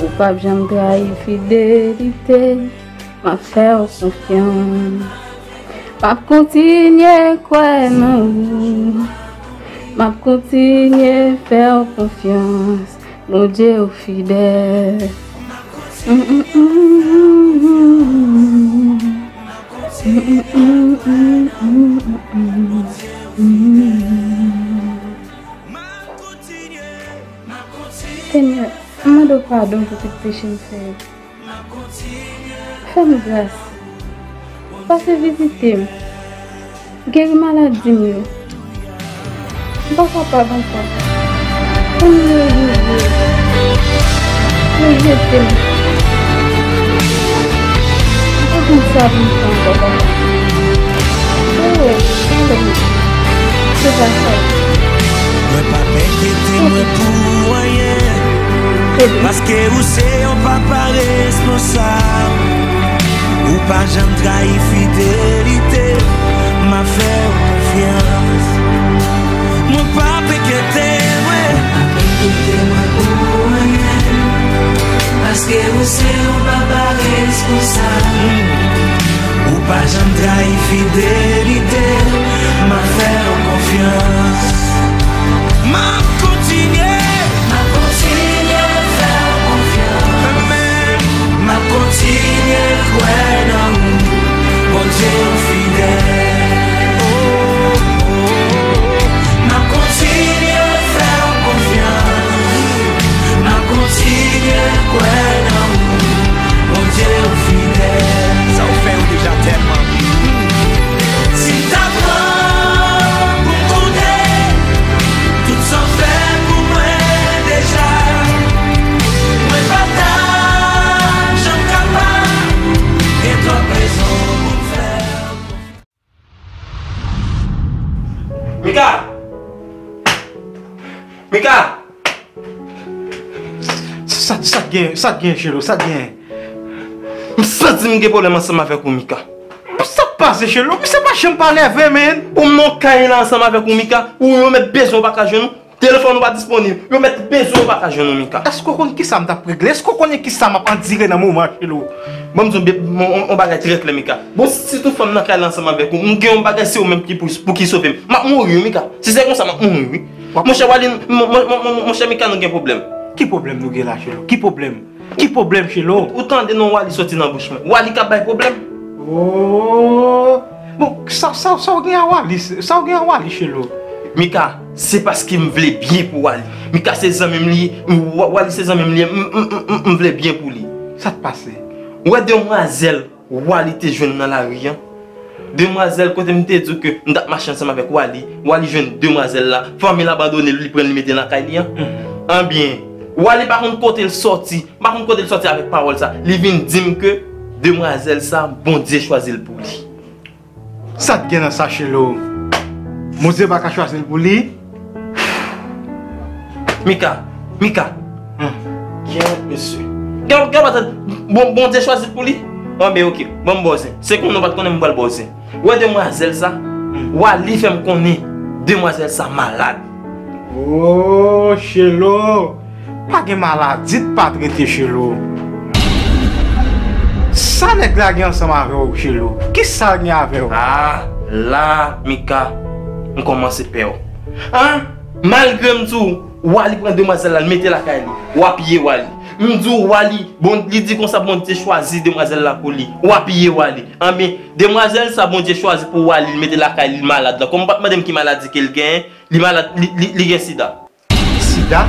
Ou p ap janm trayi fidelite, m ap fè w konfyans. M ap kontinye kwè nan ou, m ap kontinye fè w konfyans. Bondye ou fidèl. Senyè, m mande w padon pou tout peche m fè yo. Fè m gras. Pase vizite m. Geri maladi m yo. M pa kapab ankò. Fè m rejouye. Rejete m. M pa konn sa pou m fè ankò, papa. Oh, pale m. Se pa sa. Mwen p ap enkyete mwen pou anyen. Paske ou se yon papa responsab. Ou pa janm trayi fidelite, m ap fè w konfyans. Mwen p ap enkyete mwen. M p ap enkyete mwen pou anyen. Paske ou se yon papa responsab. Ou pa janm trayi fidelite, m ap fè w konfyans. M ap kontinye. M ap kontinye fè w konfyans. Amèn. M ap kontinye kwè nan ou, Bondye ou fidèl. Oh, oh, oh. M ap kontinye fè w konfyans. M ap kontinye kwè nan ou, Gen, sa k gen, Chelo, sa k gen? M santi m gen pwoblèm ansanm avèk ou, Mika. Sa k pase, Chelo? Misye pa janm pa nève, man. Ou nan kay la ansanm avèk ou, Mika. Ou, yo mèt bezwen ou pa ka jwenn ou. Telefòn ou pa disponib. Yo mèt bezwen ou pa ka jwenn ou, Mika. Èske w konn kisa m t ap regle? Èske w konnen kisa m ap andire nan moman an, Chelo? Ban m di w on, on, on bagay trè klè, Mika. Bon, si tout fwa m nan kay la ansanm avèk ou, m gen yon bagay, se ou menm ki pou, pou ki sove m. M ap mouri, wi, Mika. Si se konsa, m ap mouri, wi. Monchè Wali, mon, mon, mon, mon, monchè Mika, nou gen pwoblèm. Ki pwoblèm nou gen la, Chelo? Ki pwoblèm? Ki pwoblèm, Chelo? Ou, ou tande non Wali soti nan bouch mwen. Wali k ap bay pwoblèm. Oh! Bon, sa, sa, sa w gen a Wali, sa w gen a Wali, Chelo? Mika, se paske m vle byen pou Wali. Mika se zanmi m li ye, Wa-, Wali se zanmi m li ye, m, m, m, m, m vle byen pou li. Sa k pase? Ou wè demwazèl Wali te jwenn nan lari an. Demwazèl kote m te di w ke m t ap mache ansanm avèk Wali. Wali jwenn demwazèl la. Fanmi l abandone l, li pran l, li mete l nan kay li an. Mhm. Anbyen, Wali pa konn kote l sòti. M pa konn kote l sòti avèk pawòl sa. Li vin di m ke demwazèl sa, Bondye chwazi l pou li. Sa t gen nan sa, Chelo? Bondye pa ka chwazi l pou li? Mika, Mika. Hum. Kèt, mesye. Kèt, kèt, bon, Bondye chwazi l pou li? Anben, oke. Bon, m ba w zen. Se konnen w pa t konnen m pral ba w zen. Ou wè demwazèl sa? Hum. Wali fè m konnen demwazèl sa malad. Oh, Chelo! Pa gen maladi k pa trete, Chelo. Sa nèg la gen ansanm avè w, Chelo? Kisa l gen avè w? Ah, la, Mika, m kòmanse pè w. An? Malgre m di w, Wali pran demwazèl la, l mete lakay li. W apiye Wali. M di w, Wali, bon, li di konsa Bondye chwazi demwazèl la pou li. W apiye Wali. Anben, demwazèl sa Bondye chwazi pou Wali, l mete lakay li, l malad la. Kòm ou pa t mande m ki maladi ke l genyen, li malad, li, li, li gen sida. Sida?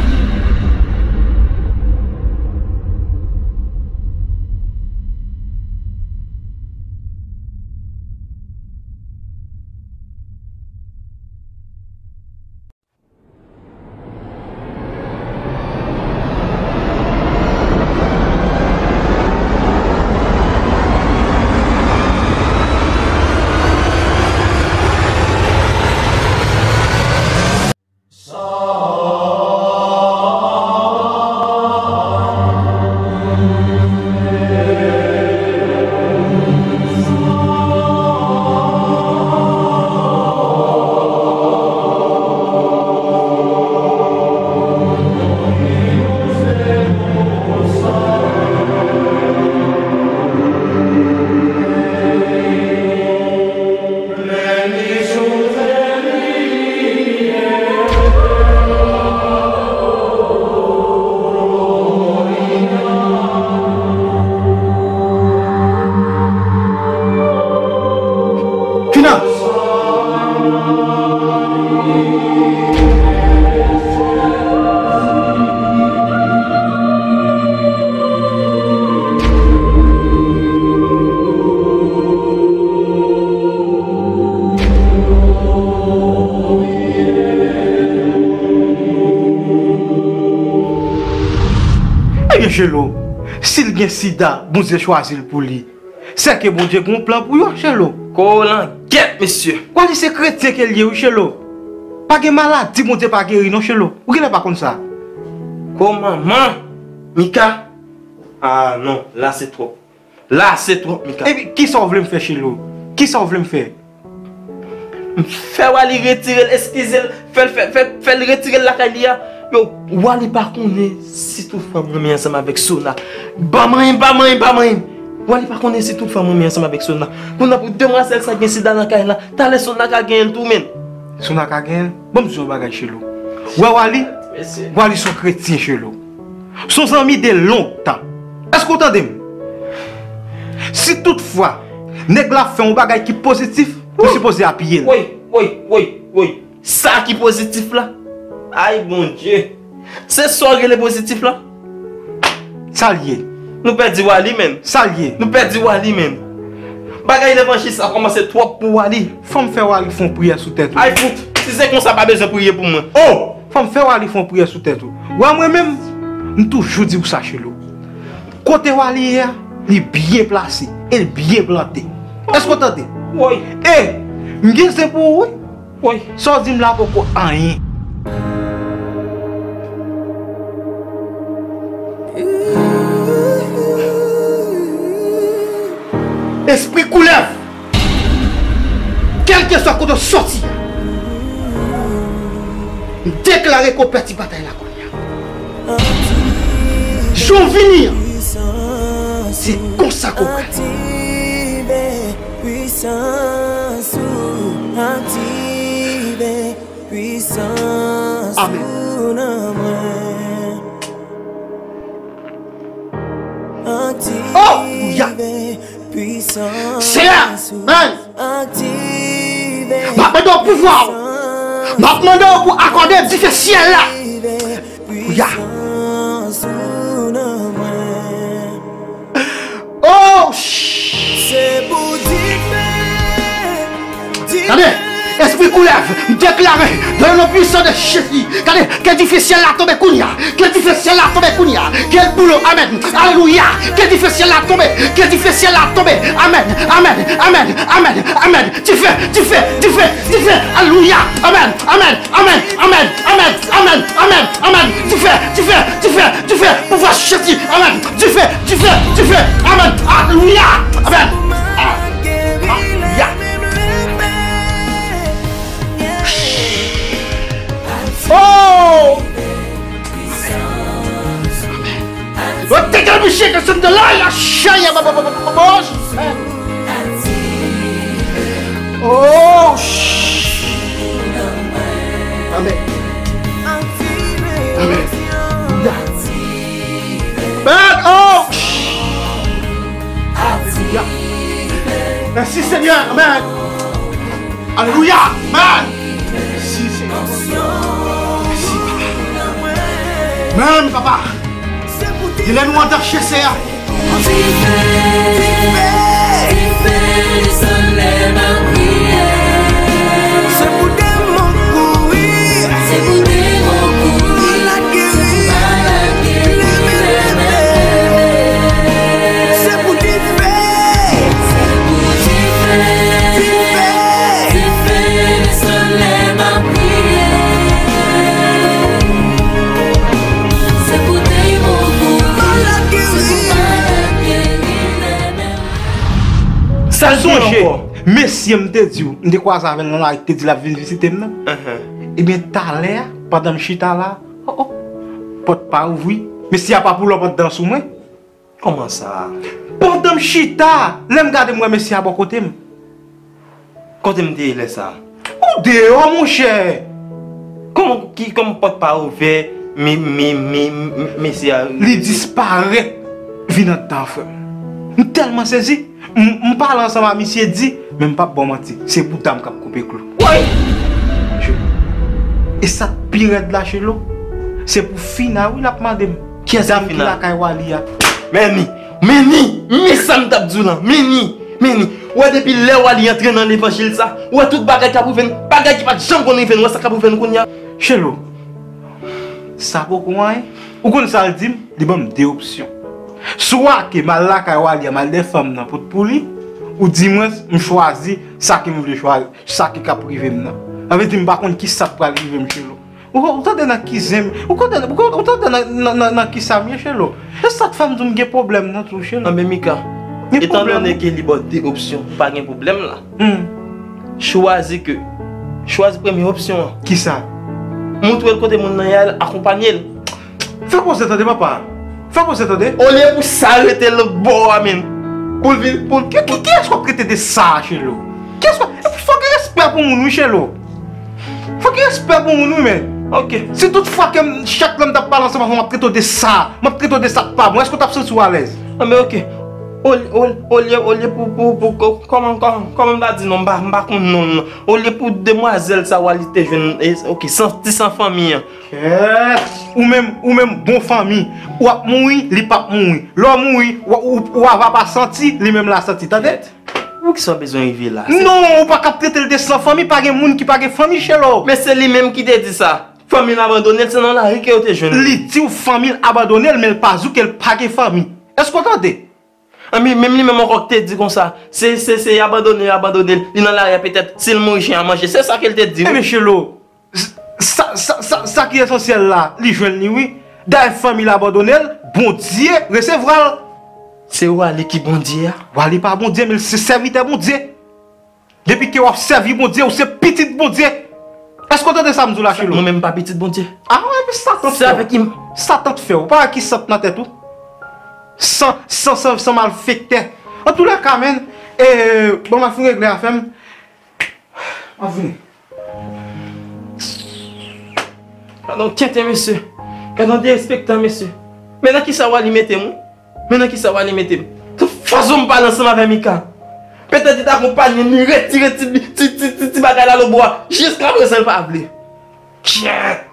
Fina! Ebyen, Chelo, si l gen sida, Bondye chwazi l pou li. Sèke Bondye gen yon plan pou yo, Chelo. Kolangèt, mesye! Wali se kretyen ke l ye, wi, Chelo. Pa gen maladi Bondye pa geri, non, Chelo. Ou genlè pa konn sa. Ko manman, Mika. Ah, non, la se twòp. La se twòp, Mika. Epi, kisa w vle m fè, Chelo? Kisa w vle m fè? M fè Wali retire l, eskize l, fè l, fè, fè, fè l retire l lakay li a. Yo, Wali pa konnen si tout fwa m renmen ansanm avèk Sona. Pa manyen, pa manyen, pa manyen. Wali pa konnen si tout fwa m renmen ansanm avèk Sona. Kounye a pou demwazèl sa gen sida nan kay la, talè Sona ka genyen l tou, menn. Sona ka genyen l? Ban m di w yon bagay, Chelo. Ou wè Wali? Mesye. Wali se yon kretyen, Chelo. Se yon zanmi de lontan. Èske w tande m? Si tout fwa nèg la fè yon bagay ki pozitif, ou sipoze apiye l. Woy, woy, woy, woy. Sa ki pozitif la? Ay, Bondye. Se sa w rele pozitif la? Sa l ye? Nou pèdi Wali, menn. Sa l ye? Nou pèdi Wali, menn. Bagay levanjil sa kòmanse twòp pou Wali. Fò m fè Wali fè yon priyè sou tèt ou. Ay, fout. Si se konsa, pa bezwen priye pou mwen. Oh! Fò m fè Wali fè yon priyè sou tèt ou. Ou wè mwen menm, m toujou di w sa, Chelo. Kote Wali ye a, li byen plase e l byen plante. Èske w tande? Woy. E, m gen zen pou ou, wi. Woy. Sa w di m la poko anyen. Espri koulèv, kèlkeswa kote w soti a, m deklare ke w pèdi batay la kounye a. Jan w vini an, se konsa ke w prale. Aktive pwisans ou, aktive pwisans ou nan mwen. Amèn. Oh, ya. Aktive pwisans ou. Seyè, man. Aktive. M ap mande w pouvwa w. M ap mande w pou akòde dife syèl la. Ya. Oh, sh- Se pou dife. Gade, espri koulèv, m deklare, dans le nom puissant de Jésus. Gade, ke dife syèl la tonbe kounye a. Ke dife syèl la tonbe kounye a. Ke boulon, amèn. Alelouya. Ke dife syèl la tonbe. Ke dife syèl la tonbe. Amèn. Amèn. Amèn. Amèn. Amèn. Dife, dife, dife, dife. Alelouya. Amèn. Amèn. Amèn. Amèn. Amèn. Amèn. Amèn. Amèn. Dife, dife, dife, dife. Pouvwa Jezi. Amèn. Dife, dife, dife. Amèn. Alelouya. Amèn. Alelouya. Oh! Yo te gen miche ke sèm de la, ya chaya, ba, ba, ba, ba, ba, ba. Oh, sh- Amèn. Amèn. Ya. Amèn. Oh, sh- Ya. Mèsi, Senyè. Amèn. Alelouya. Amèn. Mèsi, Senyè. Mèsi, Papa. Amèn, Papa. Di lè nou andache, Senyè. Se pou demon kouri. Se pou demon kouri. Malad geri. Malad geri. Se pou dife. Se pou dife. Dife. Dife. Desann lè m ap priye. Se pou demon kouri. Malad geri. Se pou malad geri. Sa l gen ankò? Mesye m te di w, m te kwaze avè l nan lari, te di l ap vin vizite m nan. Ebyen, talè a, pandan m chita la, oh, oh, pòt pa ouvri. Mesye a pa poul an pandan sou mwen. Kòman sa? Pandan m chita, lè m gade, m wè mesye a bò kote m. Kote m te ye lè sa? Ou deyò, monchè. Kòman ki, kòman pòt pa ouvè, mi, mi, mi, mi, mesye a? Li disparèt vin anndan, frè m. M tèlman sezi. M, m pale ansanm a misye di, men m p ap ba w manti, se bouda m k ap koupe klou. Woy! E sa k pi rèd la, Chelo, se pou Fina, wi, l ap mande m. Dam ki lakay Wali a. Men ni, men ni, men sa m t ap di w lan, men ni, men ni. Ou wè depi lè Wali antre nan levanjil sa, ou wè tout bagay k ap rive n, bagay ki pa t janm konn rive n, ou wè sa k ap rive n kounye a. Chelo, sa poko anyen. Ou konn sa l di m? Li ban m de opsyon. Swa ke m al lakay Wali a, m al dèyè fanm nan pot pou li, oudimwens m chwazi sa ke m vle chwazi, sa ki k ap rive m nan. Sa vle di m pa konn kisa k pral rive m, Chelo. Ou, ou tande nan ki zen m, ou tande, ou, ou tande nan, nan, nan, nan kisa m ye, Chelo. E sa k fè m di w m gen pwoblèm nan tou, Chelo. Anben Mika, etandone ke li ba w de opsyon, pa gen pwoblèm la. Hmm. Chwazi ke, chwazi premye opsyon an. Kisa? Montre l kote moun nan ye a, akonpanye l. Fè koze tande, papa. Fè koze tande. Olye pou sa rete lòt bò a, menm. Pou l vin, pou l, ki, ki, kiyès w ap trete de sa, Chelo? Kiyès w ap, fò gen respè pou moun, wi, Chelo. Fò gen respè pou moun, wi, men. Ok. Si tout fwa ke m, chak lè m t ap pale ansanm avè w, m ap trete w de sa, m ap trete w de sa k pa bon, èske w t ap santi w alèz? Anben, ok. Olye, olye, olye, olye pou, pou, pou, kò-, kòman, kòman, kòman m ta di non, m pa, m pa konn non l non. Olye pou demwazèl sa Wali te jwenn, e, ok, san, ti san fanmi an. Kèt! Ou menm, ou menm, bon fanmi. W ap mouri, li p ap mouri. Lè w mouri, w, ou, ou ava pa santi, li menm l a santi. Tande? Poukisa w bezwen rive la? Non, ou pa ka ap trete l de san fanmi, pa gen moun ki pa gen fanmi, Chelo. Men se li menm ki te di sa. Fanmi l abandone l, se nan lari ke yo te jwenn li. Li di w fanmi l abandone l, men l pa di w ke l pa gen fanmi. Èske w tande? Anben, menm li menm ankò ki te di konsa, se, se, se, y abandone, y abandone l, li nan lari a, petèt, si l mouri, chen a manje. Se sa ke l te di, wi. Ebyen, Chelo, sa, sa, sa, sa ki esansyèl la, li jwenn li, wi. Dayè, fanmi l abandone l, Bondye resevwa l. Se Wali ki Bondye a? Wali pa Bondye, men l se sèvitè Bondye. Depi ke w ap sèvi Bondye, ou se pitit Bondye. Èske w tande sa m di w la, Chelo? Mwen menm pa pitit Bondye. Ah, wè, men Satan k fè w. Satan k fè w. Ou pa wè ki sant nan tèt ou? San, san, san, san malfektè. Antoulèka, menn, e, bon, m ap fin regle afè m. M ap vini. Gad on tenten, mesye. Gad on derespektan, mesye. Men nan kisa Wali mete m, wi? Men nan kisa Wali mete m? Tout fason m pale ansanm avè Mika. Petèt li t akonpanye m, li retire ti, ti, ti, ti, ti bagay la lòtbò a. Jiskaprezan, l pa vle. Kyèt!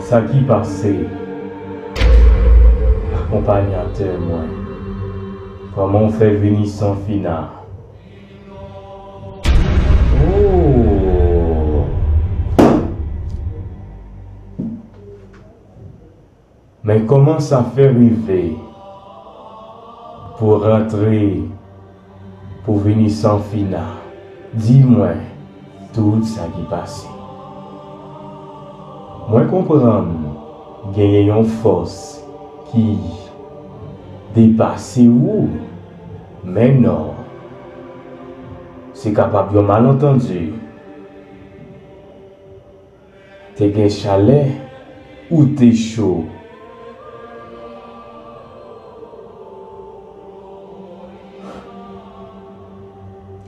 Sa ki pase, akonpanyatè mwen? Kòman w fè vini san fina? Oh! Men kòman sa fè rive pou rantre, pou vini san fina? Di mwen tout sa ki pase. Mwen konprann genyen yon fòs ki depase ou, men non. Se kapab yon malantandi. Te gen chalè ou te cho?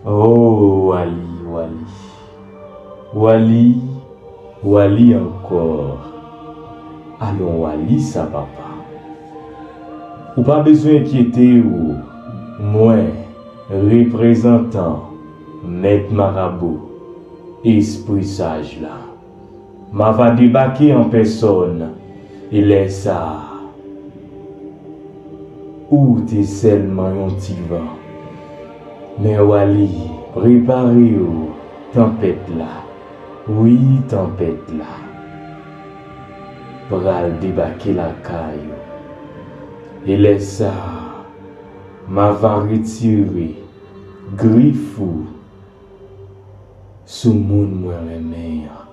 Oh, Wali, Wali. Wali, Wali ankò. Alon Wali sa, papa. Ou pa bezwen enkyete w, mwen, reprezantan Mèt Marabou, Espri Saj la. M a va debake an pèsòn, e lè sa a, ou te sèlman yon ti van. Men Wali, prepare w, tanpèt la, wi, tanpèt la, pral debake lakay ou. E lè sa a, m a va retire grif ou sou moun mwen renmen an.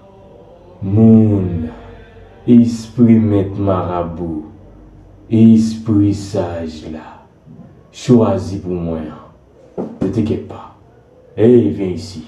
Moun, espri Mèt Marabou, Espri Saj la chwazi pou mwen an. Yo te kèt pa. Ey, vin isi.